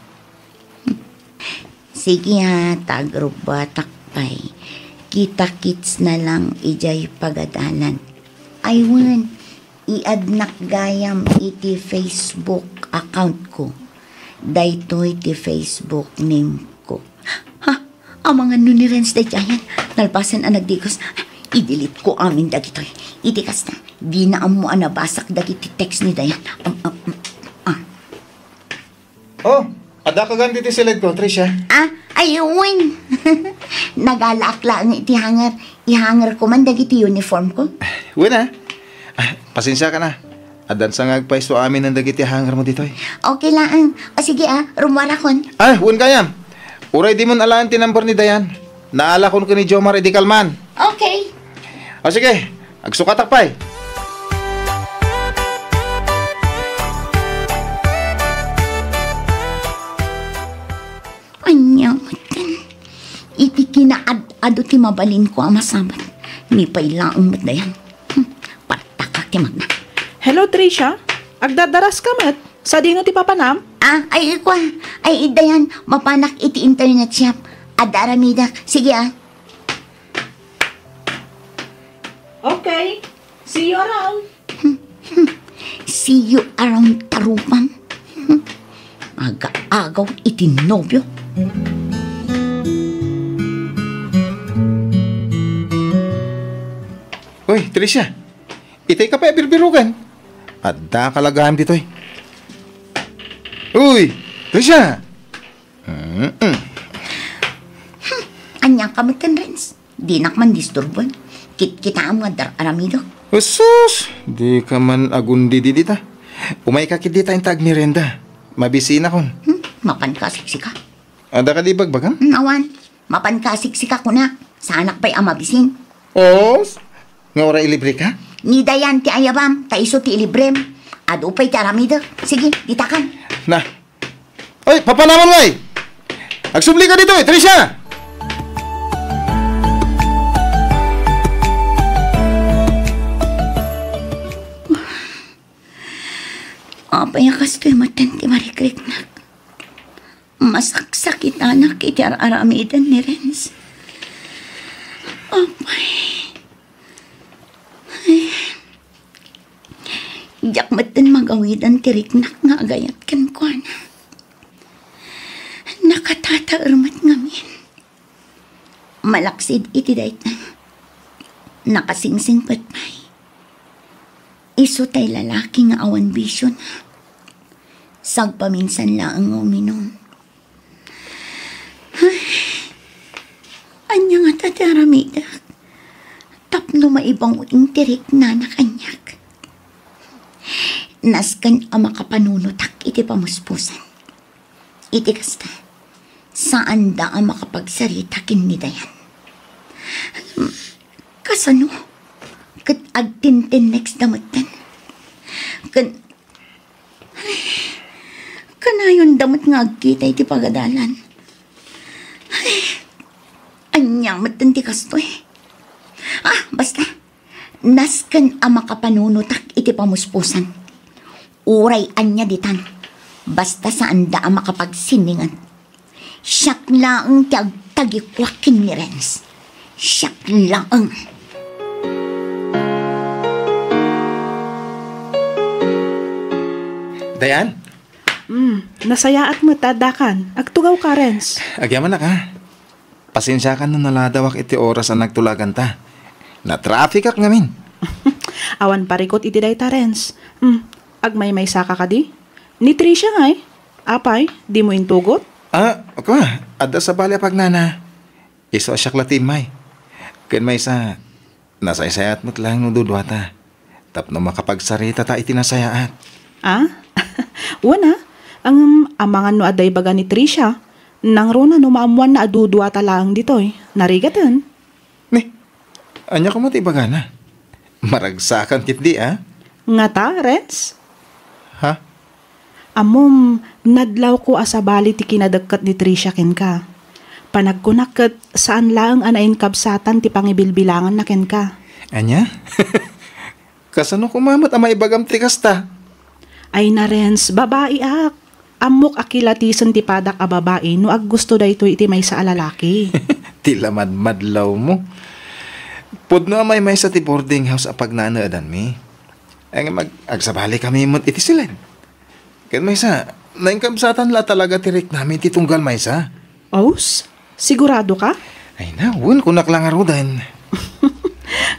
Sige a, ta agrubbuatak pay. Kita-kits na lang idiay pagadalan. Ay wen, i-addnak gayam iti Facebook account ko. Daytoy ti Facebook name ko. Ha? Amangan no ni Renz daydiayen. Nalpasen a nagdigos. I-delete ko amin dagitoy. Iti kasta, dina ammo a nabasak dagiti text ni Dayan. Am, am, am, ah. Oh, adda ka gayam ditoy siledko, Tricia? Ah, ay, wen. Nagalaak laeng iti hanger. Ihangerko man dagiti uniformko. Wen a. Ah, pasensiakan a. Addan sa nga agpaiso aminen dagiti hangermo ditoy. Okay laeng. O sige a, rummuarakon. Ah, wen gayam. Uray dimon alaen ti number ni Dayan. Naalakon ken ni Jomar idi kalman. Okay. O sige, agsukatak pay. Ania metten? Iti kinaad-adu ti mabalinko a masabat. Ni pay laeng met Dayan. Hmm, partakak ti magna. Hello, Tricia. Agdardaraska met? Sadino ti papanam? Ah, ay, ikua. Ay, Dayan, mapanak iti internet shop. Adda aramidek. Sige a. Okay. See you around. See you around, tarupam. Aga-agaw iti nobio. Uy, Tricia. Itay ka pay a birbirogan. Adda ka la gayam ditoy. Uy, Tricia. Mm-mm. Hmm, ania ka metten, Renz? Dinak man disturboen. Kitkitaem nga dar-aramidek. Sus! Di ka man agundi dita. Umay ka ket dita inta agmerienda. Mabisinakon. Hmm, mapan ka siksika. Adda kadi bagbagam? Hmm, awan. Mapan ka siksika kunak. Saanak pay a mabisin. Os? Nga uray ilibre ka? Ni Dayan ti ayabam, ta isu ti ilibrem. Adu pay ti aramidek. Sige, ditakan. Na. Oy, papanamon ngay! Agsubli ka ditoy, Tricia! Apay a kastoy metten ti marikriknak? Masaksakitanak iti ar-aramiden ni Renz. Apay. Ay. Diak metten magawiden ti riknak nga agayat kenkuana. Nakatataer met ngamin. Malaksid iti dayta, nakasingsingpet pay. Isu tay lalaki nga awan bisiona. Sagpaminsan laeng nga uminum. Ay, ania ngata ti aramidek tapno maibangwing ti riknana kaniak? Nasken a makapanunotak iti pamuspusan. Iti kasta, saanda a makapagsarita ken ni Dayan. Kasano? Ket agtintinnekda metten. Ken, ay, kanayonda met nga agkita iti pagadalan. Ay, ania metten ti kastoy? Ah, basta. Nasken a makapanunotak iti pamuspusan. Uray ania ditan, basta saanda a makapagsiningan. Siak laeng ti agtagikuak ken ni Renz. Siak laeng. Dayan? Hmm, nasayaat met ta addakan. Agtugawka, Renz. Agyamanak, a. Pasensiakan no naladawak iti oras a nagtulaganta. Natrafikak ngamin. Awan parikut iti dayta, Renz. Hmm, agmaymaysaka kadi? Ni Tricia ngay? Apay, dimo intugot? A, kua, adda sabali a pagnana. Isu a siak la ti immay. Ken maysa, nasaysayaat met laeng no duduata. Tapno makapagsaritata iti nasayaat. A? Wen a. Ngem amangan no adda ibaga ni Tricia, nangruna no maammoanna a duduata laeng ditoy. Narigaten. Ni, ania koma ti ibagana? Maragsakan ketdi, a? Ngata, Renz? Ha? Ammom, nadlawko a sabali ti kinadekket ni Tricia kenka. Panagkunak ket saan laeng a nainkabsatan ti pangibilbilanganna kenka. Ania? Kasano koma met a maibagam ti kasta? Ay na, Renz, babaiak. Ammok a kilatisen ti padak a babai no aggusto daytoy iti maysa a lalaki. Ti lamadmadlawmo. Pudno a maymaysa ti boarding house a pagnanedanmi. Ngem ag-, agsabalikami met iti siled. Ken maysa, nainkabsatan la talaga ti riknami iti tunggal maysa. Aus? Sigurado ka? Ay na, wen, kunak la ngaruden.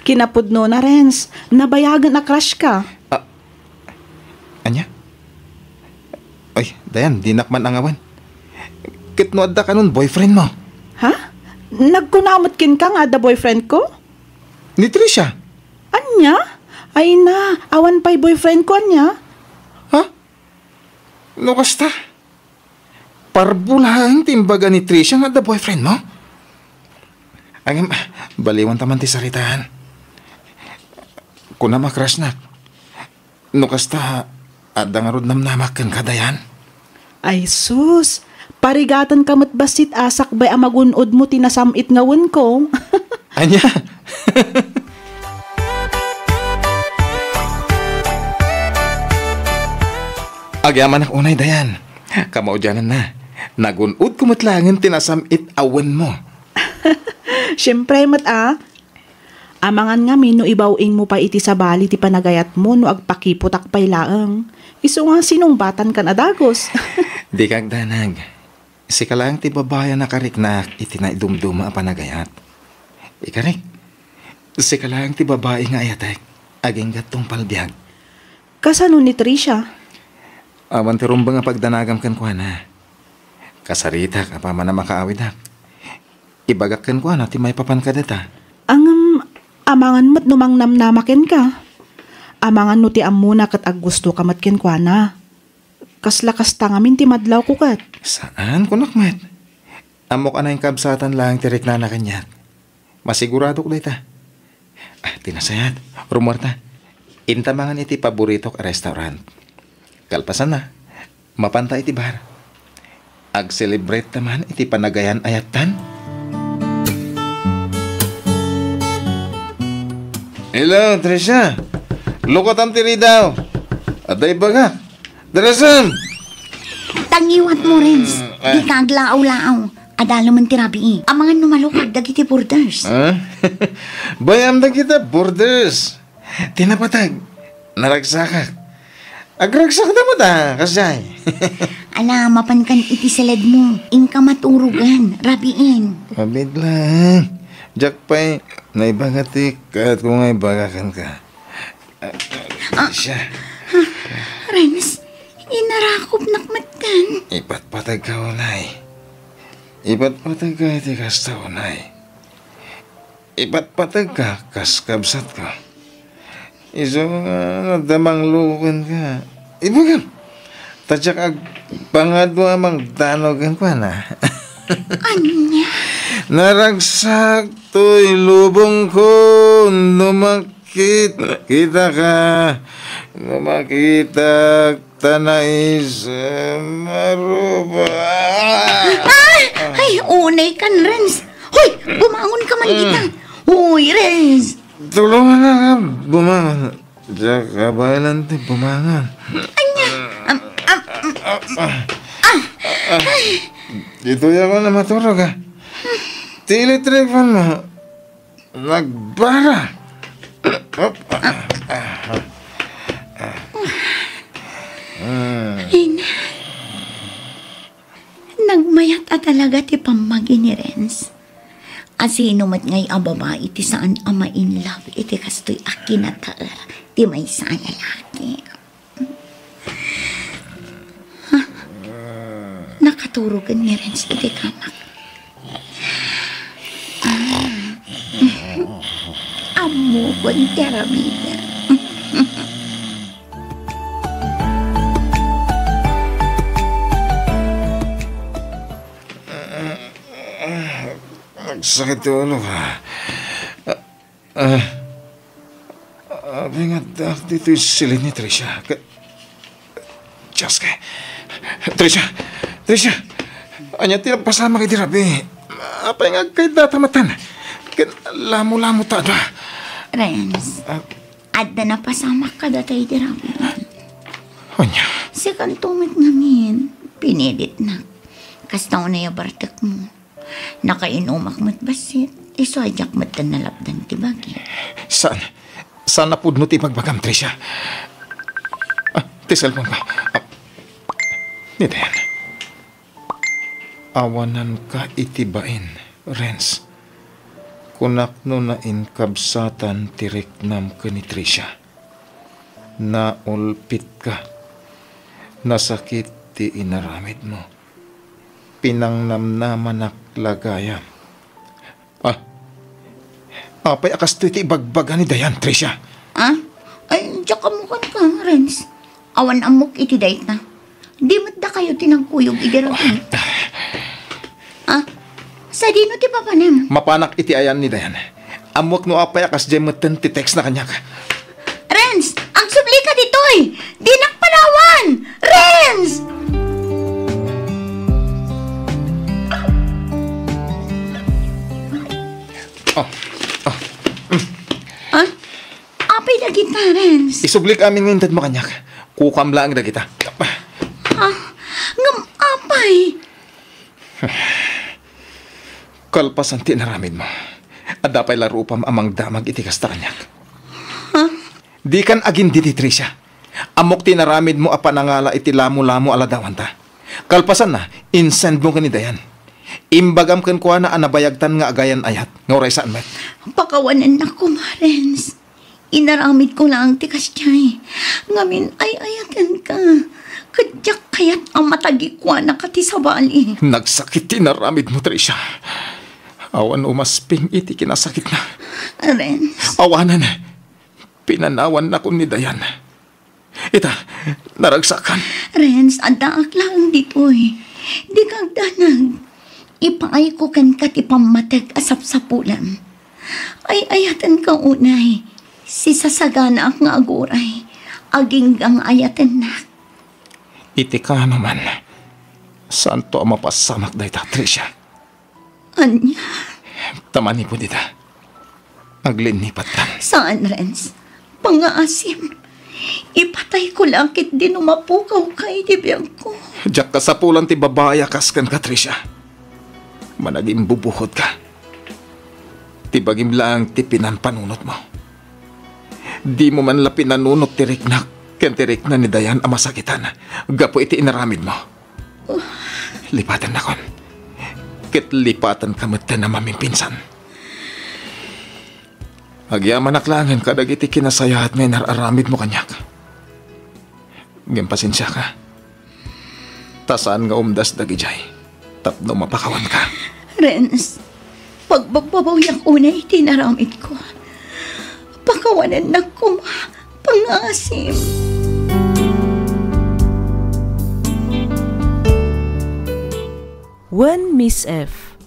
Kinapudno na, Renz. Nabayagen a crush ka. A, ania? Ay, Dayan, dinak man angawan. Ket no adda kanon boyfriend mo? Ha? Nagkuna met kenka nga adda boyfriend ko? Ni Tricia. Ania? Ay na, awan pay boyfriend ko, ania? Ha? No kasta? Parbo laeng ti imbaga ni Tricia nga adda boyfriend mo? Ngem, baliwan ta man ti saritaan. Kunam a crushnak. No kasta, adda ngarud namnamak kenka, Dayan? Ay sus, parigatenka met bassit a sakbay a magun-odmo ti nasam-it nga wenko. Ania? Agyamanak unay, Dayan. Kamaudiananna, nagun-odko met laengen ti nasam-it a wenmo. Siempre met a. Amangan ngamin no ibaw-ingmo pay iti sabali ti panagayatmo no agpakiputak pay laeng. Isu nga sinungbatankan a dagus. Dika agdanag. Sika laeng ti babai a nakariknaak iti naidumduma a panagayat. Ikarik, sika laeng ti babai nga ayatek, agingga tungpal biag. Kasano ni Tricia? Awan ti rumbeng a pagdanagam kenkuana. Kasaritak apaman a makaawidak. Ibagak kenkuana ti maipapan kadata. Ngem, amangan met no mangnamnama kenka. Amangan no ti ammona ket aggustoka met kenkuana. Kasla kasta ngamin ti madlawko ket. Saan, kunak met. Ammok a nainkabsatan laeng ti riknana kaniak. Masiguradok dayta. Ah, ti nasayaat, rummuarta. Inta mangan iti paboritok a restaurant. Kalpasanna, mapanta iti bar. Ag-celebrate ta man iti panagayan a yattan. Hello, Tricia. Lukatam ti ridaw. Adda ibagak. Darasem! Tangiwat mo, Renz. Mm, eh. Di ka aglaaw-laaw. Adalemen ti rabii. Amangan no malukag dagiti borders. Ah? Bayam dagita borders. Ti napateg, naragsakak. Agragsakda met a, kasjay. Ala, mapankan iti seledmo. Inka maturugan, rabiin. Abit lang. Diak pay, naibaga ti kayatko nga ibaga kenka. Ah, ah, siya. Ah, Renz, inarakopnak met kan. Ipatpateg ka, unay. Ipatpateg ka iti kasta, unay. Ipatpateg ka kas kabsat ko. Isu nga adda mangluko kenka. Ibagam. Ta diak agpangadu a mangdanaw kenkuana. Ania? Naragsak toy lubongko no makit-, kita ka. No makitak ta naisem a ruba. Ay! Ay, unay kan, Renz. Hoy, bumangon ka man kita. Hoy, Renz. Tulungan na nga bumangon. Diak kabaelan ti bumangon. Anya? Am, am, am, ah, ay. Ditoy ako na maturog, ah. Ti electric fan mo, nagbara. Ay, na. Nagmayat a talaga ti pammagi ni Renz. Asino met ngay a babai ti saan a ma-in love iti kastoy a kinataer ti maysa a lalaki? Ha? Nakaturogen ni Renz iti kamak. Ah. Ammokon ti aramidem. Nagsakit ti ulo ko. Ah, apay nga adda ditoy silin ni Tricia? Ka-, Diyos ko. Tricia! Tricia! Ania ti napasamak idi rabii? Apay nga agkayat data metten? Ken lamo-lamo ta ada. Renz, ah, adda napasamak kadata idi rabii. Ania? Sikanto met ngamin, pinilitnak. Kasta unay a bartekmo. Nakainumak met bassit, isu a diak metten nalapdan ti bagi. Saan? Saan a pudno ti ibagbagam, Tricia? Ah, ti cellphone ko. Ah, ni Dayan. Awananka iti bain, Renz. Kunak no nainkabsatan ti riknam ken ni Tricia. Naulpitka. Nasakit ti inaramidmo. Pinangnamnamanak la gayam. Ah, apay a kastoy ti ibagbaga ni Dayan, Tricia? Ah? Ay, diak ammokan ka, Renz. Awan ammok iti dayta. Di met dakayo ti nagkuyog idi rabii. Ah? Sadino ti papanem? Mapanak iti ayan ni Dayan. Ammok no apay a kasdiay metten ti text na kaniak. Renz, agsublika ditoy! Dinak panawan! Renz! Oh, oh. Ah? Apay dagita, Renz? Isublik amin nga intedmo kaniak. Kukam laeng dagita. Ah, ngem apay? Kalpasan ti inaramidmo, adda pay la rupam a mangdamag iti kasta kaniak. Ha? Dikan agindidi, Tricia. Ammok ti inaramidmo a panangala iti lamo-lamo a ladawanta. Kalpasanna, insendmo ken ni Dayan. Imbagam kenkuana a nabayagtan nga agayan-ayat, nga uray saan met. Pakawanennak koma, Renz. Inaramidko laeng ti kasdiay. Ngamin, ay-ayatenka. Ket diak kayat a matagikuanaka ti sabali. Nagsakit ti inaramidmo, Tricia. Awan umasping iti kinasakitna. Renz. Awanen. Pinanawannakon ni Dayan. Ita, naragsakan. Renz, addaak laeng ditoy. Dika agdanag. Ipaayko kenka ti pammateg a sapsapulam. Ay-ayatenka unay. Sisasaganaak nga aguray. Agingga nga ayatennak. Iti kaano man, saanto a mapasamak dayta, Tricia. Ania? Ta manipud ita, aglinnipattan. Saan, Renz? Pangngaasim. Ipatayko la ketdi no mapukawka iti biagko. Diak kasapulan ti babai a kas kenka, Tricia. Managimbubukodka. Ti bagim laeng ti pinampanunotmo. Dimo man la pinanunot ti riknak ken ti rikna ni Dayan a masakitan gapu iti inaramidmo. Lipatennakon. Ket lipatenka metten a mamimpinsan. Agyamanak laengen kadagiti kinasayaat nga inar-aramidmo kaniak. Ngem pasensiaka. Ta saan nga umdas dagidiay tapno mapakawanka. Renz, pagbabbabawiak unay iti inaramidko. Pakawanennak koma, pangngaasim. Wen, Miss F,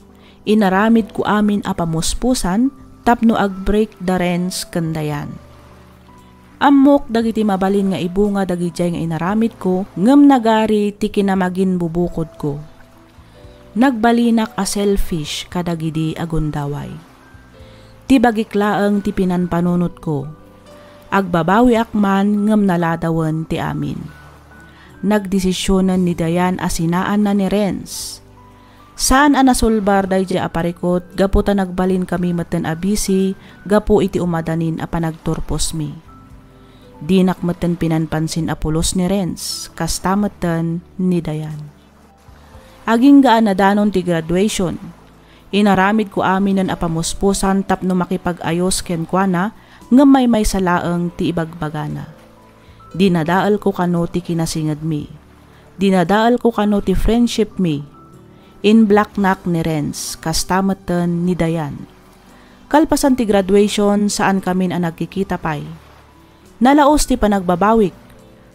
inaramidko amin a pamuspusan tapno agbreak da Renz ken Dayan. Ammok dagiti mabalin nga ibunga dagidiay nga inaramidko, ngem nagari ti kinamaginbubukodko. Nagbalinak a selfish kadagidi a gundaway. Ti bagik laeng ti pinanpanunotko. Agbabawiak man ngem naladawen ti amin. Nagdesisionen ni Dayan a sinaanna ni Renz. Saan a nasulbar daydiay a parikut gapu ta nagbalinkami metten a busy gapu iti umadanin a panagturposmi. Dinak metten pinanpansin a pulos ni Renz, kasta metten ni Dayan. Agingga a nadanon ti graduation. Inaramidko aminen a pamuspusan tapno makipag-ayos kenkuana, ngem maymaysa laeng ti ibagbagana. Dinadaelko kano ti kinasingedmi. Dinadaelko kano ti friendshipmi. Inblocknak ni Renz, kasta metten ni Dayan. Kalpasan ti graduation, saankamin a nagkikita pay. Nalaos ti panagbabawik.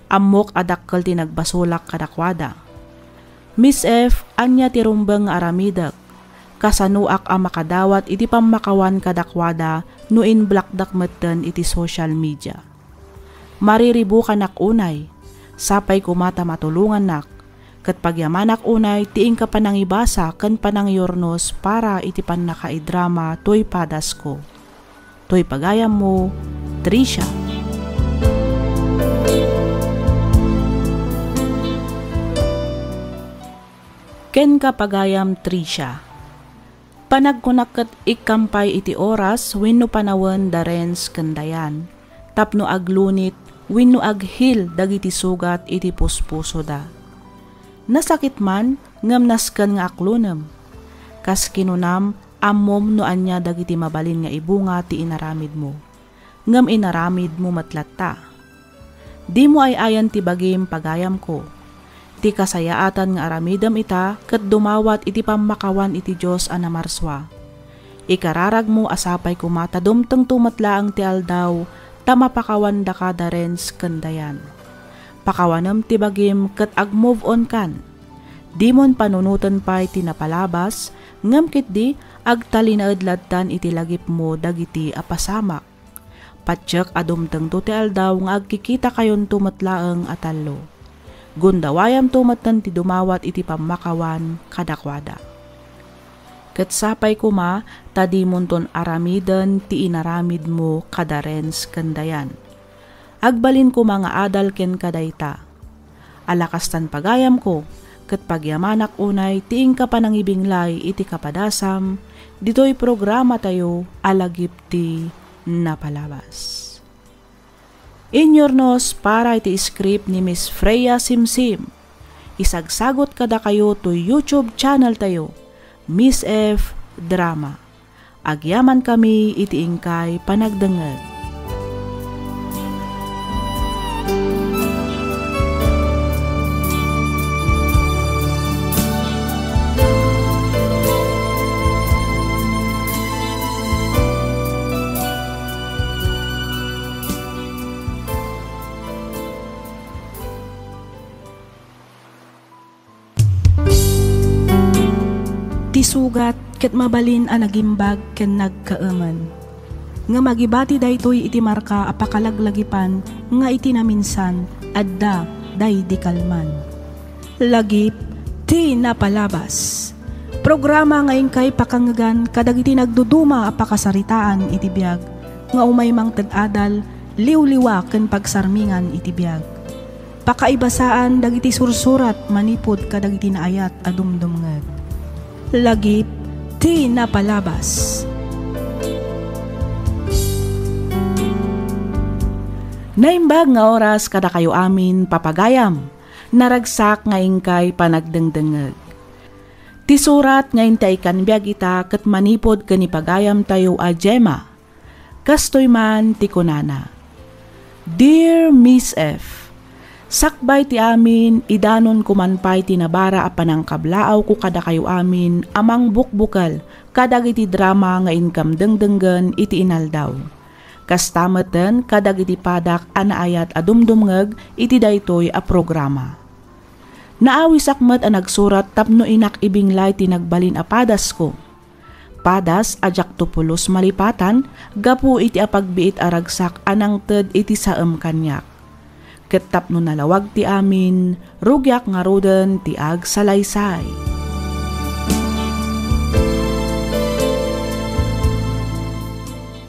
Ammok a dakkel ti nagbasolak kadakuada. Miss F, ania ti rumbeng nga aramidek? Kasanoak a makadawat iti pammakawan kadakuada no inblockdak metten iti social media? Mariribukanak unay. Sapay koma ta matulongannak. Ket pagyamanak unay ti inka panangibasa ken panangyurnos para iti pannakaidrama toy padasko. Toy pagayammo, Tricia. Kenka pagayam, Tricia. Panagkunak ket ikkam pay iti oras wenno panawen da Renz ken Dayan tapno aglunit wenno aghil dagiti sugat iti puspusoda. Nasakit man ngem nasken nga aklunem. Kas kinunam, ammom no ania dagiti mabalin nga ibunga ti inaramidmo. Ngem inaramidmo met latta. Dimo ay-ayan ti bagim, pagayamko. Ti kasayaatan nga aramidem ita ket dumawat iti pammakawan iti Dios a namarsua. Ikararagmo a sapay koma ta dumtengto met laeng ti aldaw ta mapakawandaka da Renz ken Dayan. Pakawanem ti bagim ket ag-move on kan. Dimon panunoten pay ti napalabas, ngem ketdi agtalinaed lattan iti lagipmo dagiti a pasamak. Patiek a dumtengto ti aldaw nga agkikitakayonto met laeng a tallo. Gundawayamto metten ti dumawat iti pammakawan kadakuada. Ket sapay koma ta dimonton aramiden ti inaramidmo kada Renz ken Dayan. Agbalin koma nga adal kenka dayta. Ala kastan pagayamko, ket pagyamanak unay ti inka panangibinglay iti kapadasam ditoy programatayo a Lagip ti Napalabas. Inyurnos para iti script ni Miss Freya Simsim. Isagsagot kadakayo toy YouTube channel tayo, Miss F Drama. Agyamankami iti inkay panagdengngeg. Ti sugat ket mabalin a nagimbag ken nagkaemen. Ngem agibati daytoy iti marka a pakalaglagipan nga iti naminsan, adda daydi kalman. Lagip ti Napalabas. Programa nga inkay pakangngegan kadagiti nagduduma a pakasaritaan iti biag, nga umay mangted adal, liwliwa ken pagsarmingan iti biag. Pakaibasaan dagiti sursurat manipud kadagiti naayat a dumdumngeg. Lagip ti Napalabas. Naimbag nga oras kadakayo amin, papagayam. Naragsak nga inkay panagdengdengngeg. Ti surat nga intay ikkan biag ita ket manipud ken ni pagayamtayo a Gemma. Kastoy man ti kunana, "Dear Miss F, sakbay ti amin, idanonko man pay ti nabara a panangkablaawko kadakayo amin a mangbukbukel kadagiti drama nga inkam dengdenggen iti inaldaw. Kasta metten kadagiti padak a naayat a dumdumngeg iti daytoy a programa. Naawisak met a nagsurat tapno inak ibinglay ti nagbalin a padasko. Padas a diakto pulos malipatan gapu iti apagbiit a ragsak a nangted iti saem kaniak. Ket tapno nalawag ti amin, rugiak ngaruden ti agsalaysay."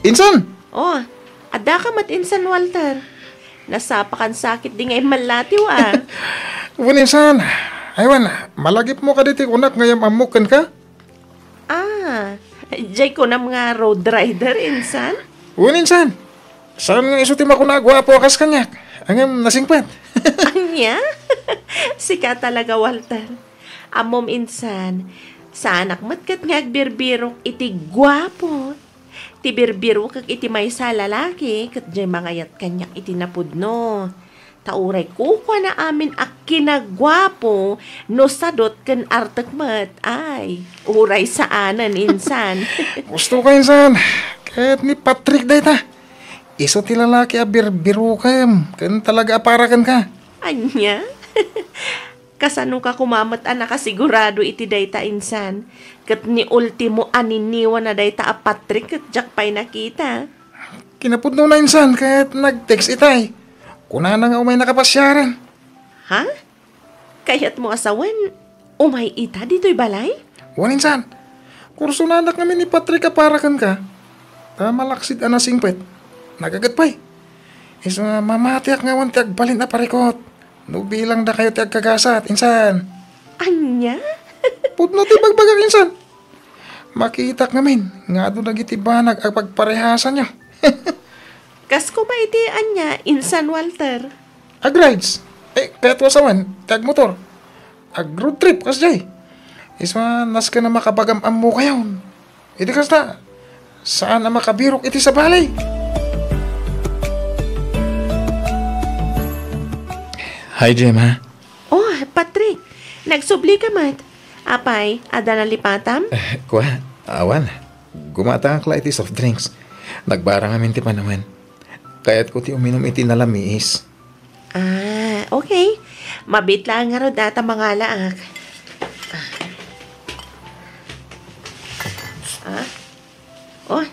Insan! Oh, adda ka met insan, Walter. Nasapakan sakit di nga immallatiw, a. Wen, insan. Aywan, malagipmo kadi ti kunak nga yam-ammok kenka? Ah, jay kunam nga road rider, insan? Wen, insan. Saan nga isu ti makuna a guapo a kas kaniak? Ngem nasingpet. Ania? Sika talaga, Walter. Ammom, insan, saanak met ket nga agbirbirok iti guapo. Ti birbirokek iti maysa a lalaki, ket jay mangayat kaniak iti napudno. Ta uray kukuana amin a kinaguapo no sadot ken artek met, ay, uray saanen, insan. Gusto ka, insan. Ket ni Patrick dayta. Isu ti lalaki a birbirokem ken talaga a para kenka. Ania? Kasano ka koma met a nakasigurado iti dayta, insan? Ket ni ultimo a niniwana dayta a Patrick ket diak pay nakita. Kinapudnona, insan, ket nag-text itay. Kunana nga umayna kapasiaran. Ha? Kayatmo a sawen, umay ita ditoy balay? Wen, insan. Kursunanak ngamin ni Patrick a para kenka. Ta malaksid a nasingpet. Nagaget pay. Isu nga mamatiak nga awan ti agbalin a parikot. No bilang dakayo ti agkagasat, insan. Ania? Pudno ti bagbagak, insan. Makitak ngamin nga adu dagiti banag a pagparehasanyo. Kas koma iti ania, insan Walter? Agrides. Eh, kayatmo a sawen, ti agmotor. Ag-road trip, kasjay. Isu a nasken a makabagam-ammokayon. Iti kasta, saan a makabirok iti sabali. Hi, Gemma. Oh, Patrick, nagsubli ka met. Apay, adda nalipatam? Eh, kua, awan. Gumatangak la iti soft drinks. Nagbarang amin ti panawen. Kayatko ti uminum iti nalamiis. Ah, okay. Mabiit laeng ngarud a ta mangalaak. Ah? Oh,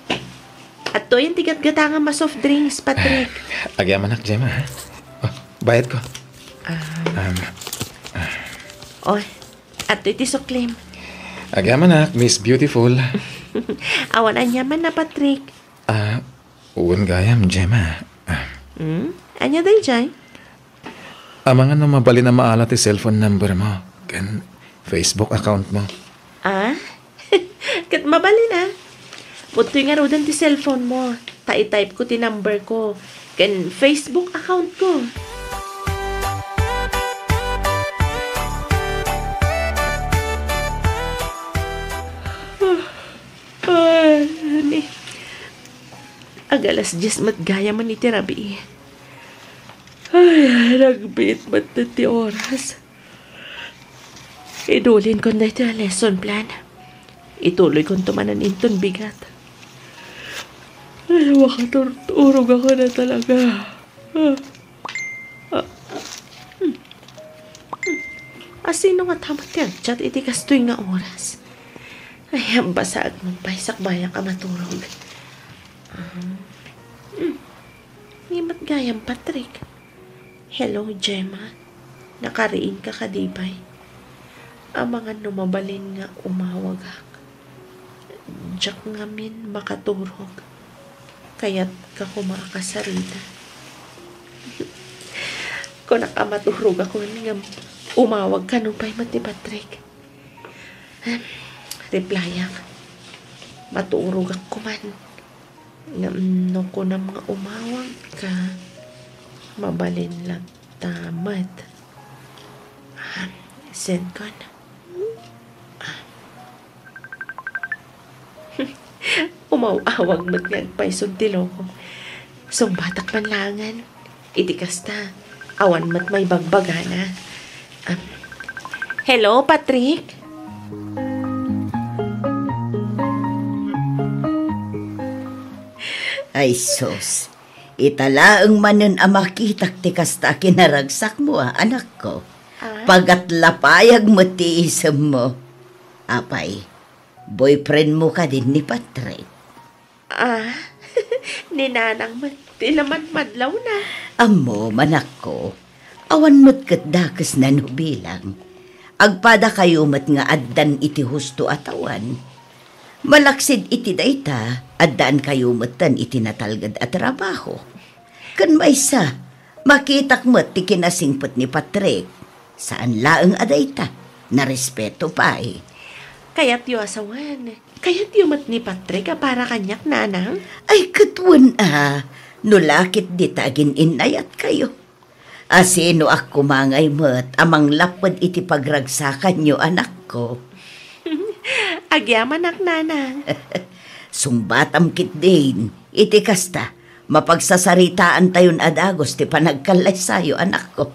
adtoyen ti gatgatangam a soft drinks, Patrick. Agyamanak, Gemma, ha? Oh, bayad ko. Ah. Um, ah. Oh, adtoy ti suklim. Agyamanak, Miss Beautiful. Awan aniamanna, Patrick. Ah, wen gayam, Gemma. Ah. Hmm? Ania dayjay? Amangan no mabalin a maala ti cellphone number mo ken Facebook account mo. Ah? Ket mabalin a. Pudtoy ngaruden ti cellphone mo, ta i-type ko ti number ko ken Facebook account ko. Ay, ni. Ag-alas dies met gayamen iti rabii. Ay, nagbiit met ti oras. Idulinkon daytoy a lesson plan. Ituloykonto manen inton bigat. Ay, makaturturog ako na talaga. Ah. Ah. Hmm. Hmm. Asino nga tamat ti agchat iti kastoy nga oras? Ay, basaag man pay sakbayak a maturog. Ah. Hmm. Ni met gayam, Patrick. Hello, Gemma. Nakariingka kadi pay? Amangan no mabalin nga umawagak. Diak ngamin makaturog. Kayatka koma a kasarita. Kunak a maturogak ngem umawagka nupay met ni Patrick. Replyak. Maturogak koman. Ngem no kunam nga umawagka, mabalin latta met. Ah, sendkon. Ah. Umaw-awag met nga agpayson ti loko. Sungbatak man laengen. Iti kasta, awan met maibagbagana. Am, hello, Patrick? Ay sus, ita laeng manen a makitak ti kasta a kinaragsakmo, a, anakko. Ah? Pagatlapayag met ti isemmo. Apay, boyfriendmo kadin ni Patrick? Ah, ni Nanang met ti namadmadlawna. Ammom, anakko, awan met ket dakesna no bilang. Agpadakayo met nga addan iti husto a tawen. Malaksid iti dayta, addaankayo metten iti natalged a trabaho. Ken maysa, makitak met ti kinasingpet ni Patrick. Saan laeng a dayta, narespeto pay. Kayatyo a sawen. Kayatyo met ni Patrick a para kaniak, nanang? Ay, ket wen a, no la ketdi ta agin-innayatkayo. Asinoak koma ngay met a manglapped iti pagragsakanyo, anakko? Agyamanak, nanang. Sungbatam ketdin, iti kasta, mapagsasaritaantayon a dagus ti panagkallaysayo, anakko.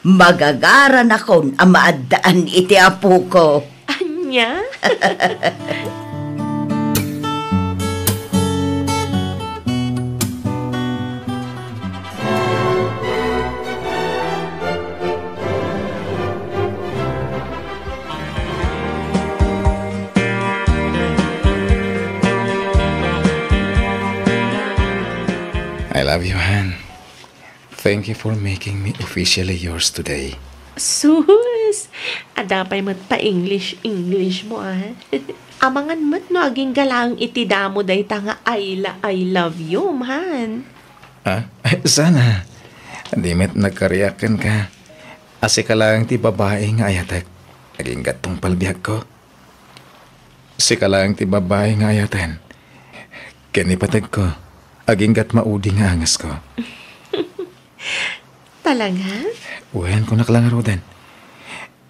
Magagaranakon a maaddaan iti apoko. Ania? I love you, Han. Thank you for making me officially yours today. Sus! Adda pay met pa-English-English mo, ah. Amangan met no agingga laeng iti damo dayta nga I la-, I love you, man. Ah? Sana. Di met nagkariak kenka. A sika laeng ti babai nga ayatek. Agingga't tungpal biagko. Sika laeng ti babai nga ayaten. Ken ipategko, agingga't maudi nga angesko. Talaga? Wen, kunak la ngaruden.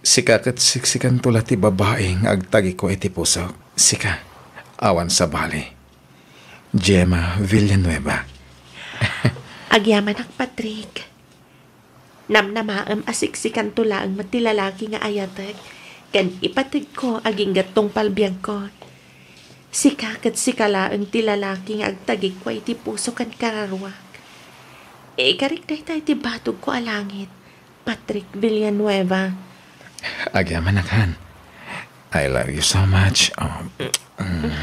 Sika ket siksikanto la ti babai nga agtagikua iti pusok. Sika, awan sabali. Gemma Villanueva. Agyamanak, Patrick. Namnamaem a siksikanto laeng met ti lalaki nga ayatek, ken ipategko agingga't tungpal biagko. Sika ket sika laeng ti lalaki nga agtagikua iti puso ken kararuak. Ikarik dayta iti batogko a langit, Patrick Villanueva. Agyamanak, Han. I love you so much. Oh, mm.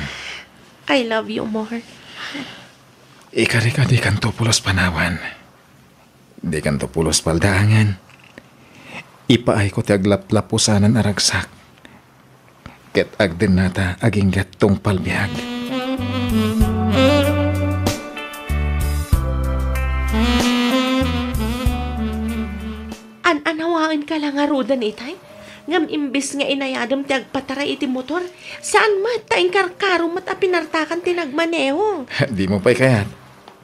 I love you more. Ikarik a dikanto pulos panawan. Dikanto pulos paldaangen. Ipaayko ti aglaplapusanan a ragsak. Ket agdennata agingga't tungpal biag. An-anawaenka la ngaruden itay? Ngem imbes nga inayadem ti agpataray iti motor, saan met ta inkarkaro met a pinartakan ti nagmaneho. Dimo pay kayat.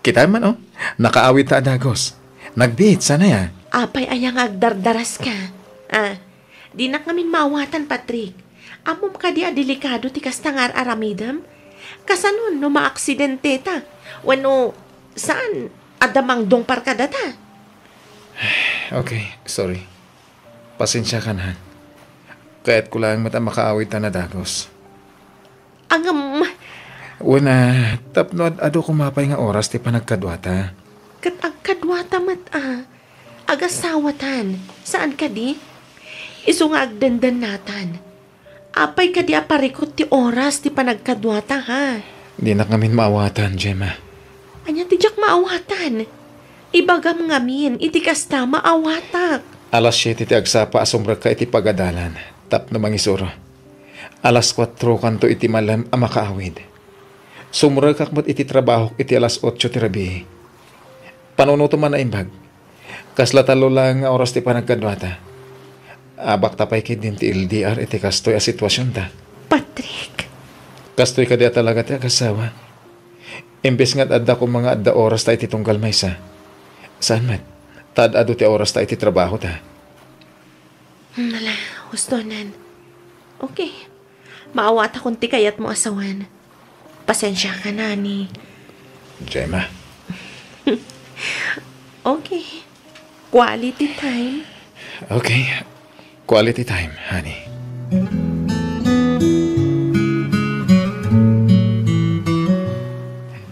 Kitaem man, oh. Nakaawidta a dagus. Nagbiit, sana ya. Apay aya nga agdardaraska? Ah, dinak ngamin maawatan, Patrick. Ammom kadi a delikado ti kasta nga ar-aramidem? Kasanon no maaksidenteta? Wenno, saan, adda mangdungpar kadata? Okay, sorry. Pasensiakan, Han. Kayatko laeng met a makaawidta a dagus. Ngem, wen a, tapno ad-adu koma pay nga oras ti panagkaduata. Ket agkaduata met a. Agasawatan. Saan kadi? Isu nga agdendennatan. Apay kadi a parikut ti oras ti panagkaduata, ha? Dinak ngamin maawatan, Gemma. Ania ti diak maawatan? Ibagam ngamin, iti kasta, maawatak. Alas siete ti agsapa a sumrekka iti pagadalan tapno mangisuro. Alas kuatrokanto iti malem a makaawid. Sumrekak met iti trabahok iti alas otso ti rabii. Panunotem a naimbag. Kasla tallo laeng nga oras ti panagkaduata. Abakta pay ketdin ti L D R iti kastoy a situasionta. Patrick. Kastoy kadi a talaga ti agasawa. Imbes nga ad-adda koma nga adda orasta iti tunggal maysa. Saan met? Ta ad-adu ti orasta iti trabahota. Hmm, ala, hustonen. Okay. Maawatakon ti kayatmo a sawen. Pasensiakan, honey. Gemma. Okay. Quality time. Okay. Quality time, honey.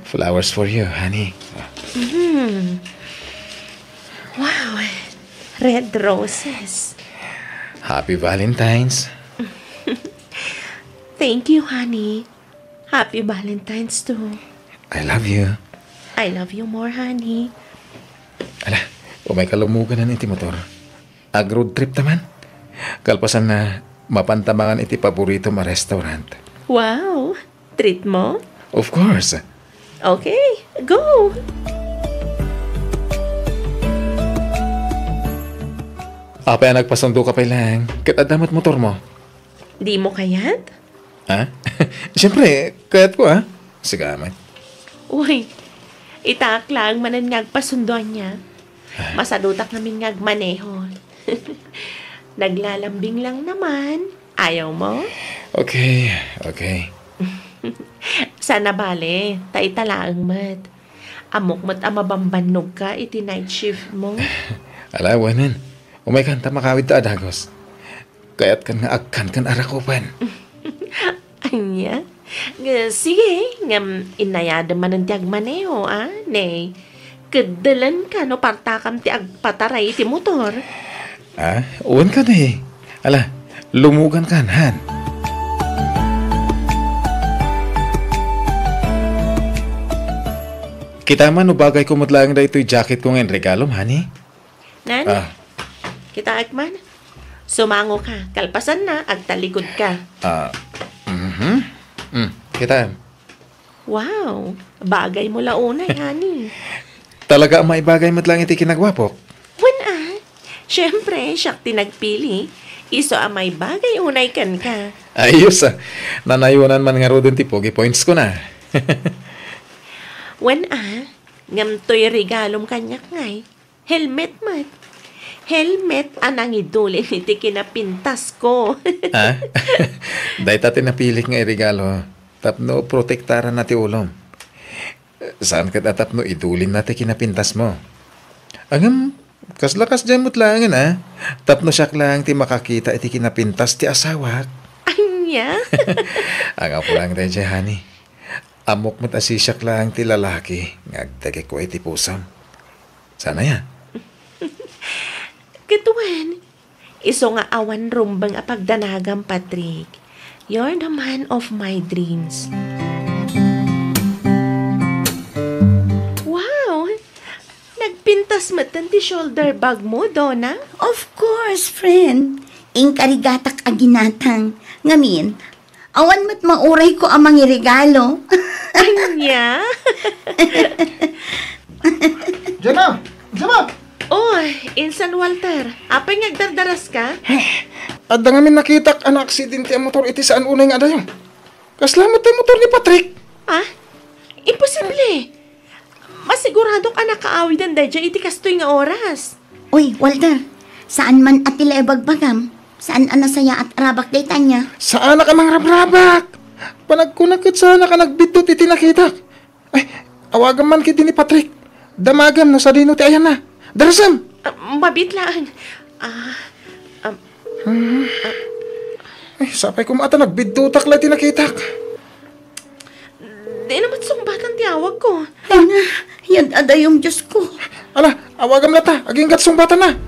Flowers for you, honey. Mm. Wow. Red roses. Happy Valentine's. Thank you, honey. Happy Valentine's too. I love you. I love you more, honey. Ala, umay ka lumuganan iti motor. Ag-road trip ta man. Kalpasanna, mapanta mangan iti paboritom a restaurant. Wow! Treat mo? Of course. Okay, go! Apay a nagpasundoka pay laeng, ket adda met motormo? Di mo kayat? Ha? Siyempre, kayatko, ah. Sige, amat. Uy, itaak laeng manen nga agpasundoan niya. Ah. Masadutak ngamin nga agmaneho. Naglalambing lang naman. Ayaw mo? Okay, okay. Sana bale, ta ita laeng met. Ammok met a mabambannogka iti night shift mo. Ala, awanen. Umaykan ta makawidta a dagus. Kayatkan nga agkan ken arakupen. Ania? Nga, sige, ngem inayadem manen ti agmaneho, a, ne? Keddelenka no partakam ti agpataray iti motor. Ah, wen kadi. Ala, lumugankan, han. Kita man no bagayko met laeng daytoy jacketko nga inregalom, honey? Nan? Ah. Kitaek man. Sumangoka. Kalpasanna, agtalikod ka. Ah, mhm. Mm, kitaem. Wow, bagay mo la unay, honey. Talaga a maibagay met laeng iti kinagwapok? Wen a. Siyempre, siak ti nagpili. Isu a maibagay unay kenka. Ayos a. Nanayonan man ngaruden ti pogi points ko na. Wen a, ngem toy regalom kaniak ngay. Helmet met. Helmet a nangidulin iti kinapintasko. Ha? Dayta ti napilik nga iregalo tapno protektaranna ti ulom. Saan ket a tapno idulinna ti kinapintasmo. Ngem, kasla kasdiay met laengen a, tapno siak laeng ti makakita iti kinapintas ti asawak. Ania? Ang apo lang daydiay, honey. Ammok met a siak laeng ti lalaki nga agdagikua iti pusom. Saan aya? Ket wen, isu nga awan rumbeng a pagdanagam, Patrick. You're the man of my dreams. Wow! Nagpintas metten ti shoulder bag mo, Donna? Of course, friend. Inkarigatak a ginatang. Ngamin, awan met maurayko a mangiregalo. Ania? Gemma! Gemma! Oh, insan Walter. Apay nga agdardaraska? Adda ngamin nakitak a naaksidente a motor iti saan unay nga adayo. Kasla met ti motor ni Patrick. Ah? Imposible! Masiguradok a nakaawiden daydiay iti kastoy nga oras. Uy, Walter, saan man a ti la ibagbagam? Saan a nasayaat a rabak dayta ania? Saanak a mangrabrabak! Panagkunak ket saanak a nagbiddut iti nakitak. Ay, awagam man ketdi ni Patrick. Damagem no sadino ti ayanna. Darasem! Ah, mabiit laeng. Ah, ah, Hmm. Ay, sapay koma ta nagbiddutak la iti nakitak. Di na met sungbatan ti awagko. Ay na, yan adayom, Diyos ko. Ala, awagam la ta, aginggat sungbatanna.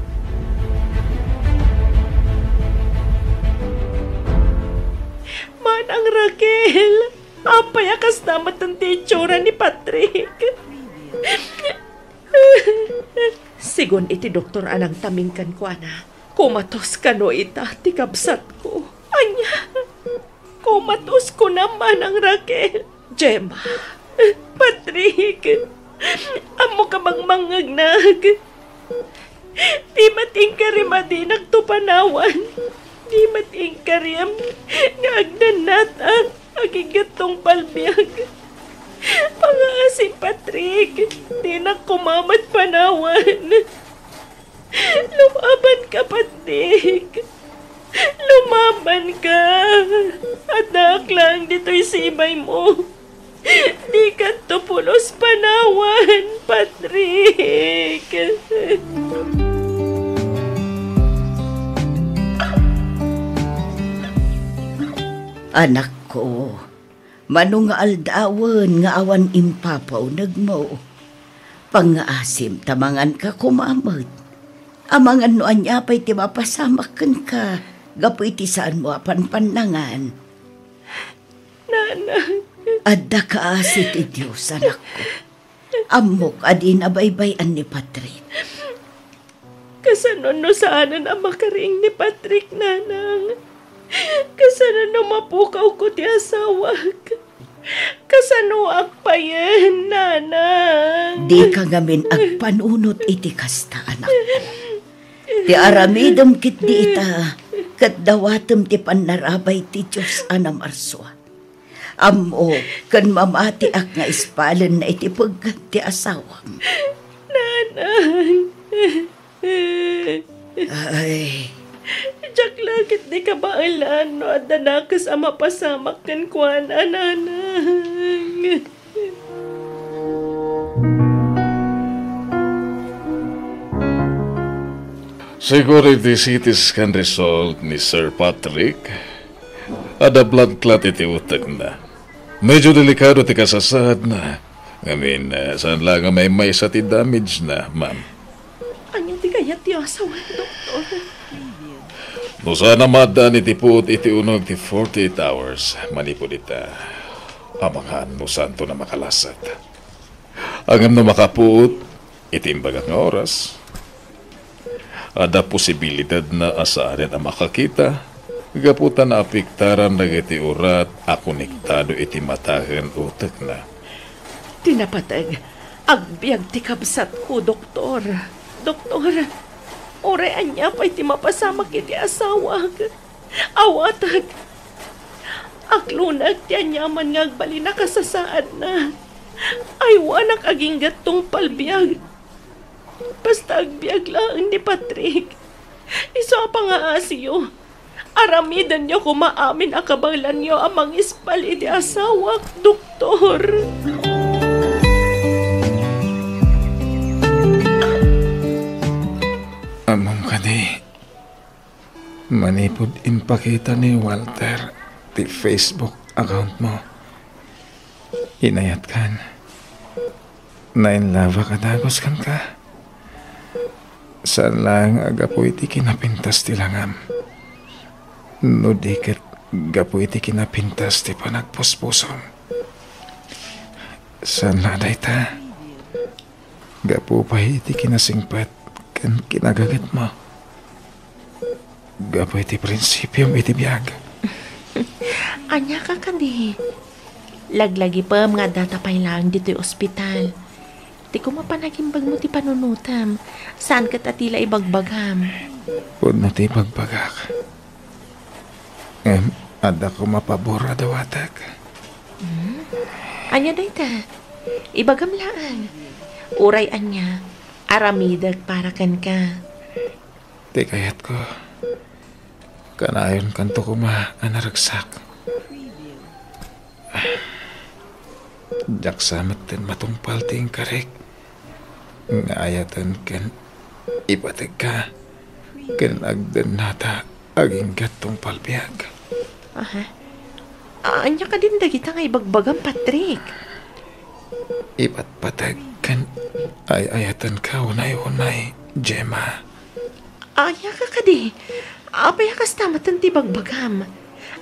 Manang Raquel, apay a kasta met ti itsura ni Patrick? Sigun iti doktor a nangtaming kenkuana, komatos kano ita ti kabsatko. Ania? Komatos kunam, Manang Raquel? Gemma, Patrick, ammok a mangmangngegnak. Di met inkariem a dinakto panawan. Di met inkariem nga agdannatak. Aginggat tungpal biag. Pangaasim, Patrick. Dinak koma met panawan. Lumabanka, Patrick. Lumabanka. Addaak laeng ditoy sibaymo. Dikanto pulos panawan, Patrick. Anakko, mano nga aldawen nga awan impapaunegmo, pangngaasim ta manganka koma met. Amangan no ania pay ti mapasamak kenka gapu iti saanmo a panpannangan. Nanang. Adda kaasi ti Dios, anakko. Ammok a dina baybay-an ni Patrick. Kasano no saanen a makariing ni Patrick, Nanang? Kasano no mapukawko ti asawak? Kasanoak payen, Nanang? Dika ngamin agpanunot iti kasta, anak. Ti aramidem ketdi ita, ket dawatem ti pannarabay ti Dios a namarsua. Ammo ken mamatiak nga ispalenna iti peggat ti asawam. Nanang. Ay. Diak la ketdi kabaelan no adda nakes a mapasamak kenkuana, Nanang. Siguro iti C T scan result ni Sir Patrick, adda blood clot iti utekna. Medyo delikado ti kasasaadna. Ngamin, eh, saan la nga maymaysa ti damage na, ma'am. Ania ti kayat ti asawan, Doktor? No saan a maaddaan iti puot iti uneg ti forty-eight hours manipud ita, amangan no saanto na makalasat. Ngem no makapuot iti imbagak nga oras, adda posibilidadna a saanen a makakita gapu ta naapektaran dagiti urat a konektado iti mata ken utekna. Ti napateg, agbiag ti kabsatko, Doktor. Doktor, uray ania pay ti mapasamak iti asawak. Awatek! Aklonek ti aniaman nga agbalin a kasasaadna. Aywanak agingga tungpal biag. Basta agbiag laeng ni Patrick. Isu a pangaasiyo. Aramidenyo koma amin a kabaelanyo a mangisbal iti asawak, Doktor. Ammom kadi, manipud impakita ni Walter ti Facebook account mo, inayatkan. Nainlabak a dagus kenka. Saan laeng a gapu iti kinapintas ti langam. No di ket gapu iti kinapintas ti panagpuspusom. Saan la dayta. Gapu pay iti kinasingpet ken kinagagetmo. Gapu iti prinsipiom iti biag. Aniaka kadi? Laglagipem nga addata pay laeng ditoy ospital. Ti koma panagimbagmo ti panunotem, saan ket a ti la ibagbagam. Pudno ti ibagbagak. Ngem adda koma pabor a dawatek. Hmm? Ania dayta? Ibagam laeng. Uray ania, aramidek para kenka. Ti kayatko, kanayonkanto koma a naragsak. Diak sa metten matungpal ti inkarik nga ayaten ken ipategka ken agdennata agingga tungpal biag. Aha. Ania kadin dagita nga ibagbagam, Patrick? Ipatpateg ken ay-ayatenka unay-unay, Gemma. Aniaka kadi? Apay a kasta metten ti bagbagam?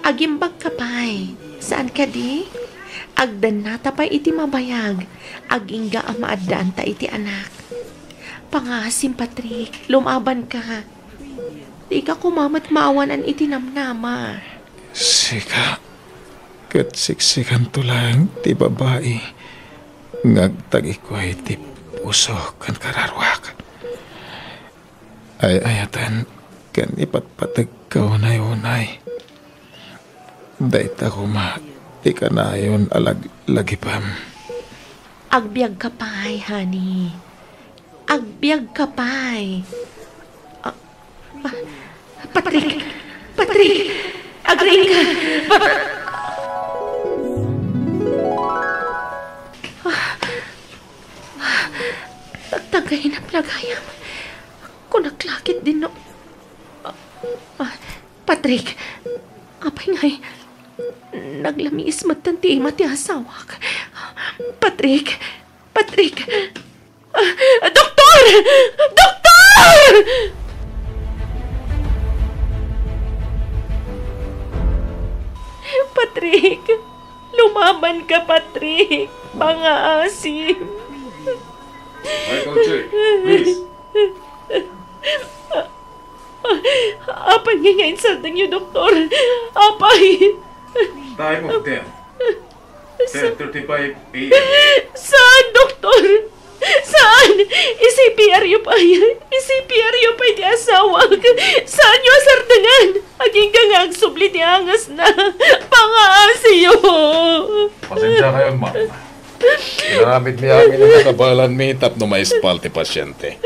Agimbagka pay. Saan kadi? Agdennata pay iti mabayag. Agingga a maaddaanta iti anak. Pangaasim, Patrick. Lumabanka. Dika koma met maawanan iti namnama. Sika, ket siksikanto laeng ti babai nga agtagikuay ti puso ken kararuak. Ay-ayaten ken ipatpategka unay-unay. Dayta koma ti kanayon a lag-, lagipem. Agbiagka pay, honey. Agbiagka pay. Ah, ah, Patrick! Patrick! Agriingka! Pa-, ah, ah, tagtaggainam la gayam. Kunak la ketdin no. Ah, ah, Patrick, apay ngay, naglamiis metten ti ima ti asawak. Patrick, Patrick, ah, doktor! Doktor! Patrick, lumaban ka, Patrick. Pangaasim. Michael J, please. Apay nga nga insardengyo, doktor? Apay! Time of death. ten thirty-five a m. Saan, doktor? Saan? I-C P R yo pay. I-C P R yo pay ti asawak. Saanyo a sardengen? Agingga nga agsubli ti angesna. Pangaasiyo. Pasensya kayo, ma'am. Inaramid mi amin a nakabalanmi tapno maispal ti pasyente.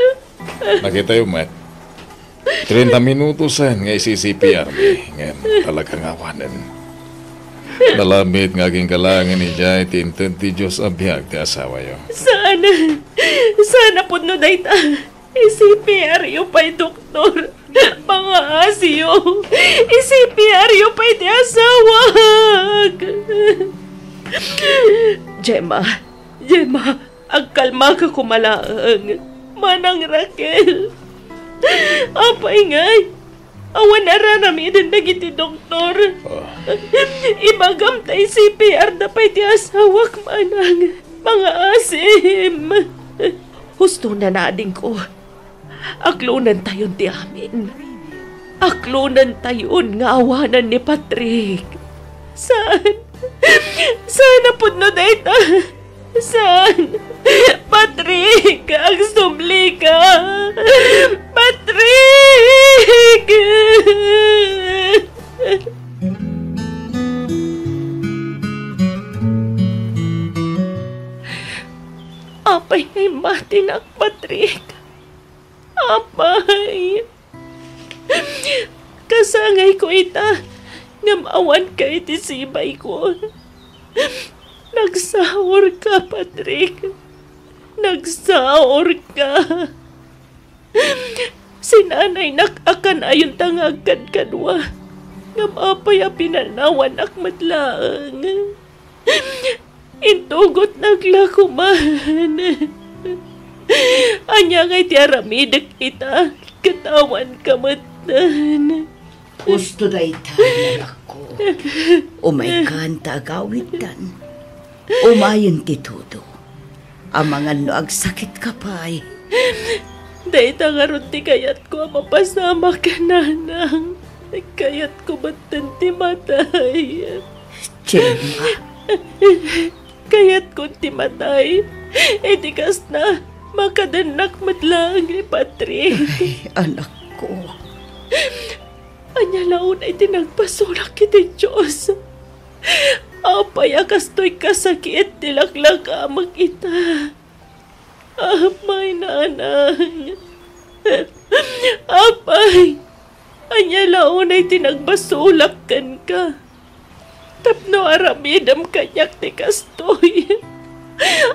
Nakitayo met, treinta minutos nga isi-C P R mi, ngem talaga nga awanen. Nalabit nga agingga laengen idiay ti inted ti Dios a biag ti asawayo. Saan? Saan a pudno dayta? I-C P R yo pay, doktor. Pangaasiyo. I-C P R yo pay ti asawak. Gemma, Gemma, agkalmaka koma laeng. Manang Raquel. Apay ngay, awan a raramiden dagiti doktor. Ah. Ibagam ta i-C P R da pay ti asawak, manang. Mangaasim. Husto na, nadingko. Aklonentayon ti amin. Aklonentayon nga awanan ni Patrick. Saan? Saan a pudno dayta? Saan? Patrick, agsublika! Patrick! Apay nga immatinak, Patrick? Apay, kasangayko ita, ngem awanka iti sibayko. Nagsaurka, Patrick. Nagsaurka. Sinanaynak a kan-ayonta nga agkadkadua. Ngem apay a pinanawanak met laeng? Intugotnak la koman. Ania ngay ti aramidek ita, ket awanka metten? Husto dayta, anakko. Umaykan ta agawidtan. Umayen ti tudo. Amangan no agsakitka pay. Dayta ngarud ti kayatko a mapasamak, nanang. Kayatko metten ti matay. Gemma. Kayatkon ti matay. Iti kasta, makadennak met laeng ni Patrick. Ay, anakko. Ania la unay ti nagbasolak iti Dios? Apay a kastoy kasakit ti laklakamek ita? Apay, nanang. Apay, ania la unay ti nagbasolak kenka? Tapno aramidem kaniak ti kastoy.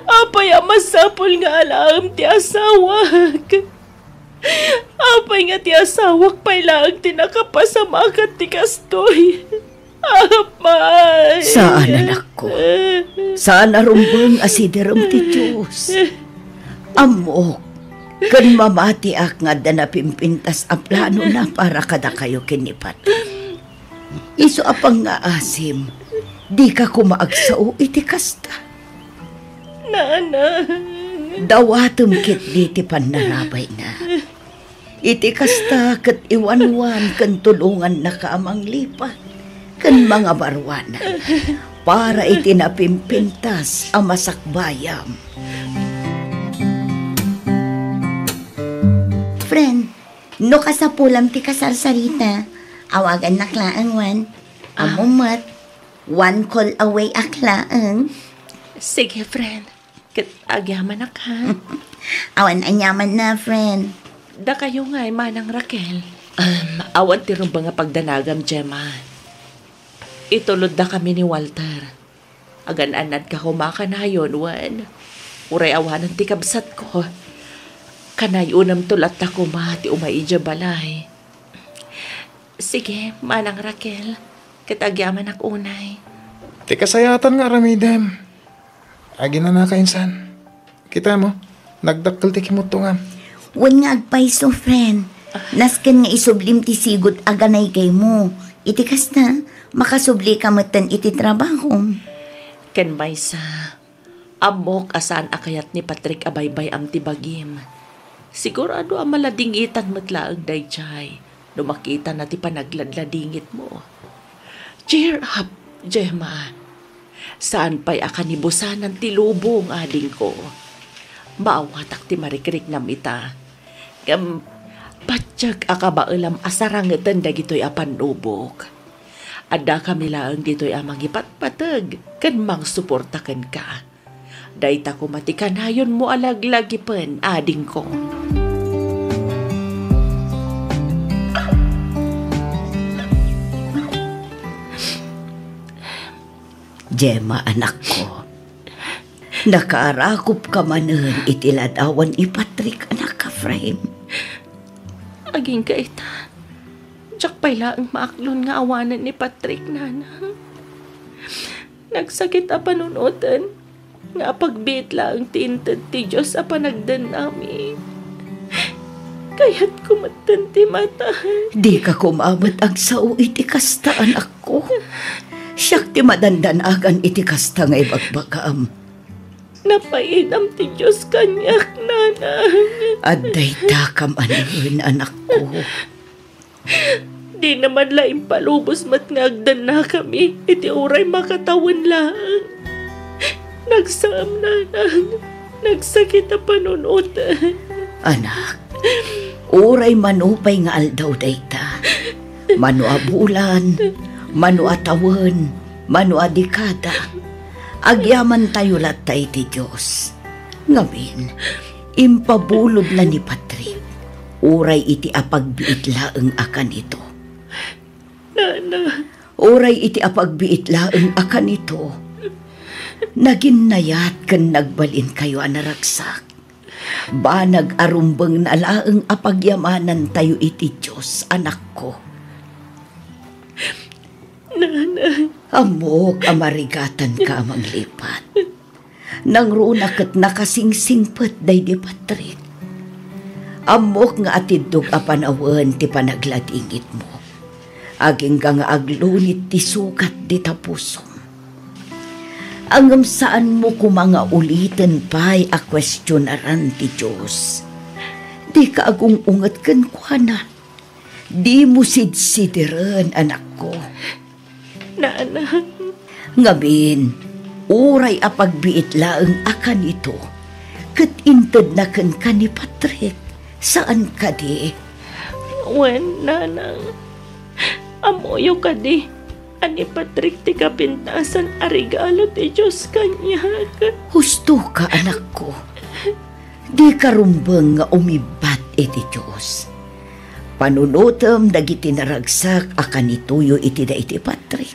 Apay a masapul nga alaem ti asawak? Apay nga ti asawak pay laeng ti nakapasamakan ti kastoy? Apay! Saan, anakko. Saan a rumbeng a siderem ti Dios. Ammok, ken mamatiak nga adda napimpintas a planona para kadakayo ken ni Patrick. Isu a pangngaasim, dika koma agsao iti kasta. Nanang. Dawatem ketdi ti pannarabayna. Iti kasta ket iwanwan ken tulongannaka a manglipat ken mangabaruanan para iti napimpintas a masakbayam. Friend, no kasapulam ti kasarsarita, awagannak laeng, wen. Ah. Ammom met, one call away ak laeng. Sige, friend. Ket agyamanak, ha? Awan aniamanna, friend. Dakayo ngay, Manang Raquel. Um, awan ti rumbeng a pagdanagam, Gemma. Itulodda kami ni Walter. Agan-annadka koma kanayon, wen. Uray awanen ti kabsatko. Kanayonemto latta koma ti umay idiay balay. Sige, Manang Raquel, ket agyamanak unay. Ti kasayaatan nga aramidem. Aginanaka insan. Kita mo, nagdakkel ti kimuttongam. Wen nga agpayso, friend. Nasken nga isublim ti sigud a ganaygaymo. Iti kasta, makasublika metten iti trabahom. Ken maysa, ammok a saan a kayat ni Patrick a baybay-am ti bagim. Sigurado a maladingitan met laeng daydiay no makitana ti panagladladingitmo. Cheer up, Gemma. Saan pay a kanibusanan ti lubong, adingko. Maawatak ti marikriknam ita. Ngem, patiek a kabaelam a sarangeten dagitoy a pannubok. Addakami laeng ditoy a mangipatpateg ken mangsuporta kenka. Dayta koma ti kanayonmo a laglagipen, adingko. Gemma, anakko, nakaarakupka manen iti ladawan ni Patrick, anak, Efraim. Agingga ita, diak pay laeng maaklon nga awanen ni Patrick, nanang. Nagsakit a panunoten nga apagbiit laeng ti inted ti Dios a panagdennami. Kayatko metten ti matay. Dika koma met agsao iti kasta, anakko. Siak ti madandanagan iti kasta nga ibagbagam. Napaidam ti Dios kaniak, nanang. Adda itakam manen, anakko. Dina man la impalubos met nga agdennakami iti uray makatawen laeng. Nagsam, nanang. Nagsakit a panunoten. Anak, uray mano pay nga aldaw dayta, mano a bulan, mano a tawen, mano a dekada, agyamantayo latta iti Dios. Ngamin, impabulodna ni Patrick, uray iti apagbiit laeng a kanito. Nana. Uray iti apagbiit laeng a kanito, naginnayat ken nagbalinkayo a naragsak. Banag a rumbengna laeng a pagyamanantayo iti Dios, anakko. Nana. Ammok a marigatanka a manglipat. Nangruna ket nakasingsingpet daydi Patrick. Ammok nga atiddog a panawen ti panagladingitmo. Agingga nga aglunit ti sugat dita pusom. Ngem saanmo koma nga uliten pay a kuestionaran ti Dios. Dika agung-unget kenkuana. Dimo sidsideren, anakko. Nanang. Ngamin, uray apagbiit laeng a kanito, ket intedna kenka ni Patrick, saan kadi? Wen, nanang. Ammoyo kadi a ni Patrick ti kapintasan a regalo ti Dios kaniak? Hustoka, anakko. Dika rumbeng nga umibbat iti Dios. Panunotem dagiti naragsak a kanitoyo iti daydi Patrick.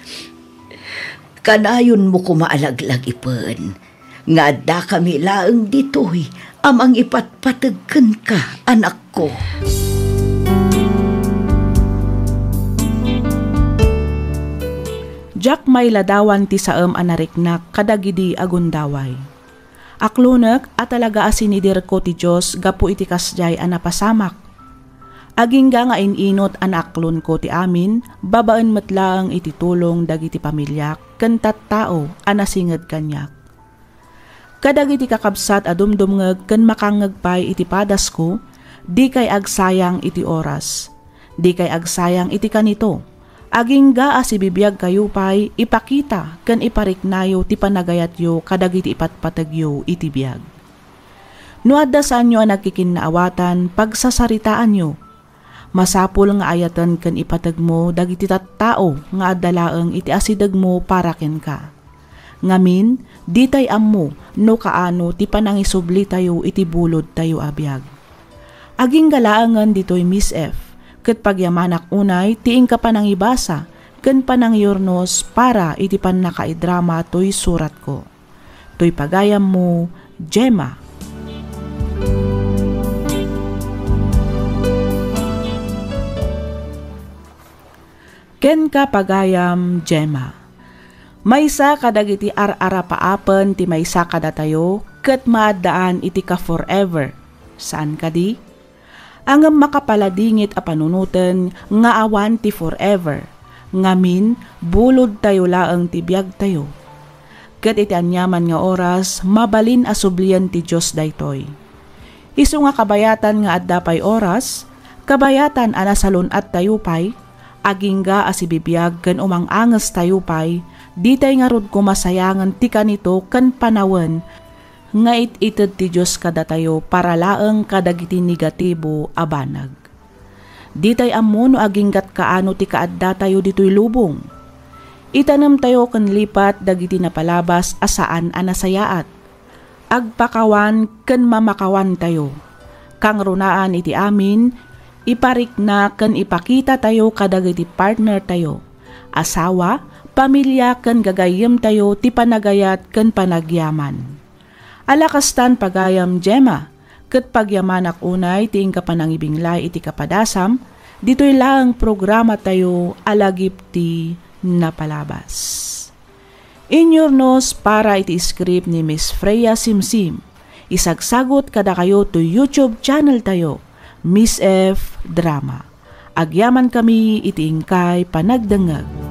Kanayonmo koma a laglagipen nga addakami laeng ditoy a mangipatpateg kenka, anakko. Diak mailadawan ti saem a nariknak kadagidi a gundaway. Aklonek a talaga a siniderko ti Dios gapu iti kasdiay a napasamak. Agingga nga in-inut a naaklonko ti amin, babaen met laeng iti tulong dagiti pamiliak ken tattao a nasinged kaniak. Kadagiti kakabsat a dumdumngeg ken makangngeg pay iti padasko, dikay agsayang iti oras. Dikay agsayang iti kanito. Agingga a sibibiagkayo pay, ipakita ken ipariknayo ti panagayatyo kadagiti ipatpategyo iti biag. No adda saanyo a nagkikinnaawatan, pagsasaritaanyo. Masapul nga ayaten ken ipategmo dagiti tattao nga adda laeng iti asidegmo para kenka. Ngamin, ditay ammo no kaano ti panangisublitayo iti bulodtayo a biag. Agingga laengen ditoy Miss F, ket pagyamanak unay ti inka panangibasa ken panangiyurnos para iti pannakaidrama toy suratko. Toy pagayammo, Gemma. Kenka, pagayam, Gemma. Maysa kadagiti ar-arapaapen ti maysa kadatayo ket maaddaan iti ka-forever. Saan kadi? Ngem makapaladingit a panunoten nga awan ti forever. Ngamin, bulodtayo laeng ti biagtayo. Ket iti aniaman nga oras, mabalin a sublien ti Dios daytoy. Isu nga kabayatan nga adda pay oras, kabayatan a nasalun-attayo pay, agingga a sibibiag ken umang-angestayo pay, Ditay ngarud koma sayangen ti kanito ken panawen nga it-ited ti Dios kadatayo para laeng kadagiti negatibo a banag. Ditay ammo no aginggat kaano ti kaaddatayo ditoy lubong. Itanemtayo ken lipat dagiti napalabas a saan a nasayaat. Agpakawan ken mamakawantayo. Kangrunaan iti amin, iparikna ken ipakitatayo kadagiti partnertayo, asawa, pamilya ken gagayyemtayo ti panagayat ken panagyaman. Ala kastan pagayam, Gemma, ket pagyamanak unay ti inka panangibinglay iti kapadasam ditoy laeng programatayo a Lagip ti Napalabas. Inyurnos para iti script ni Miss Freya Simsim. Isagsagut kadakayo to YouTube channel tayo, Miss F Drama. Agyaman kami iti inkay panagdengngeg.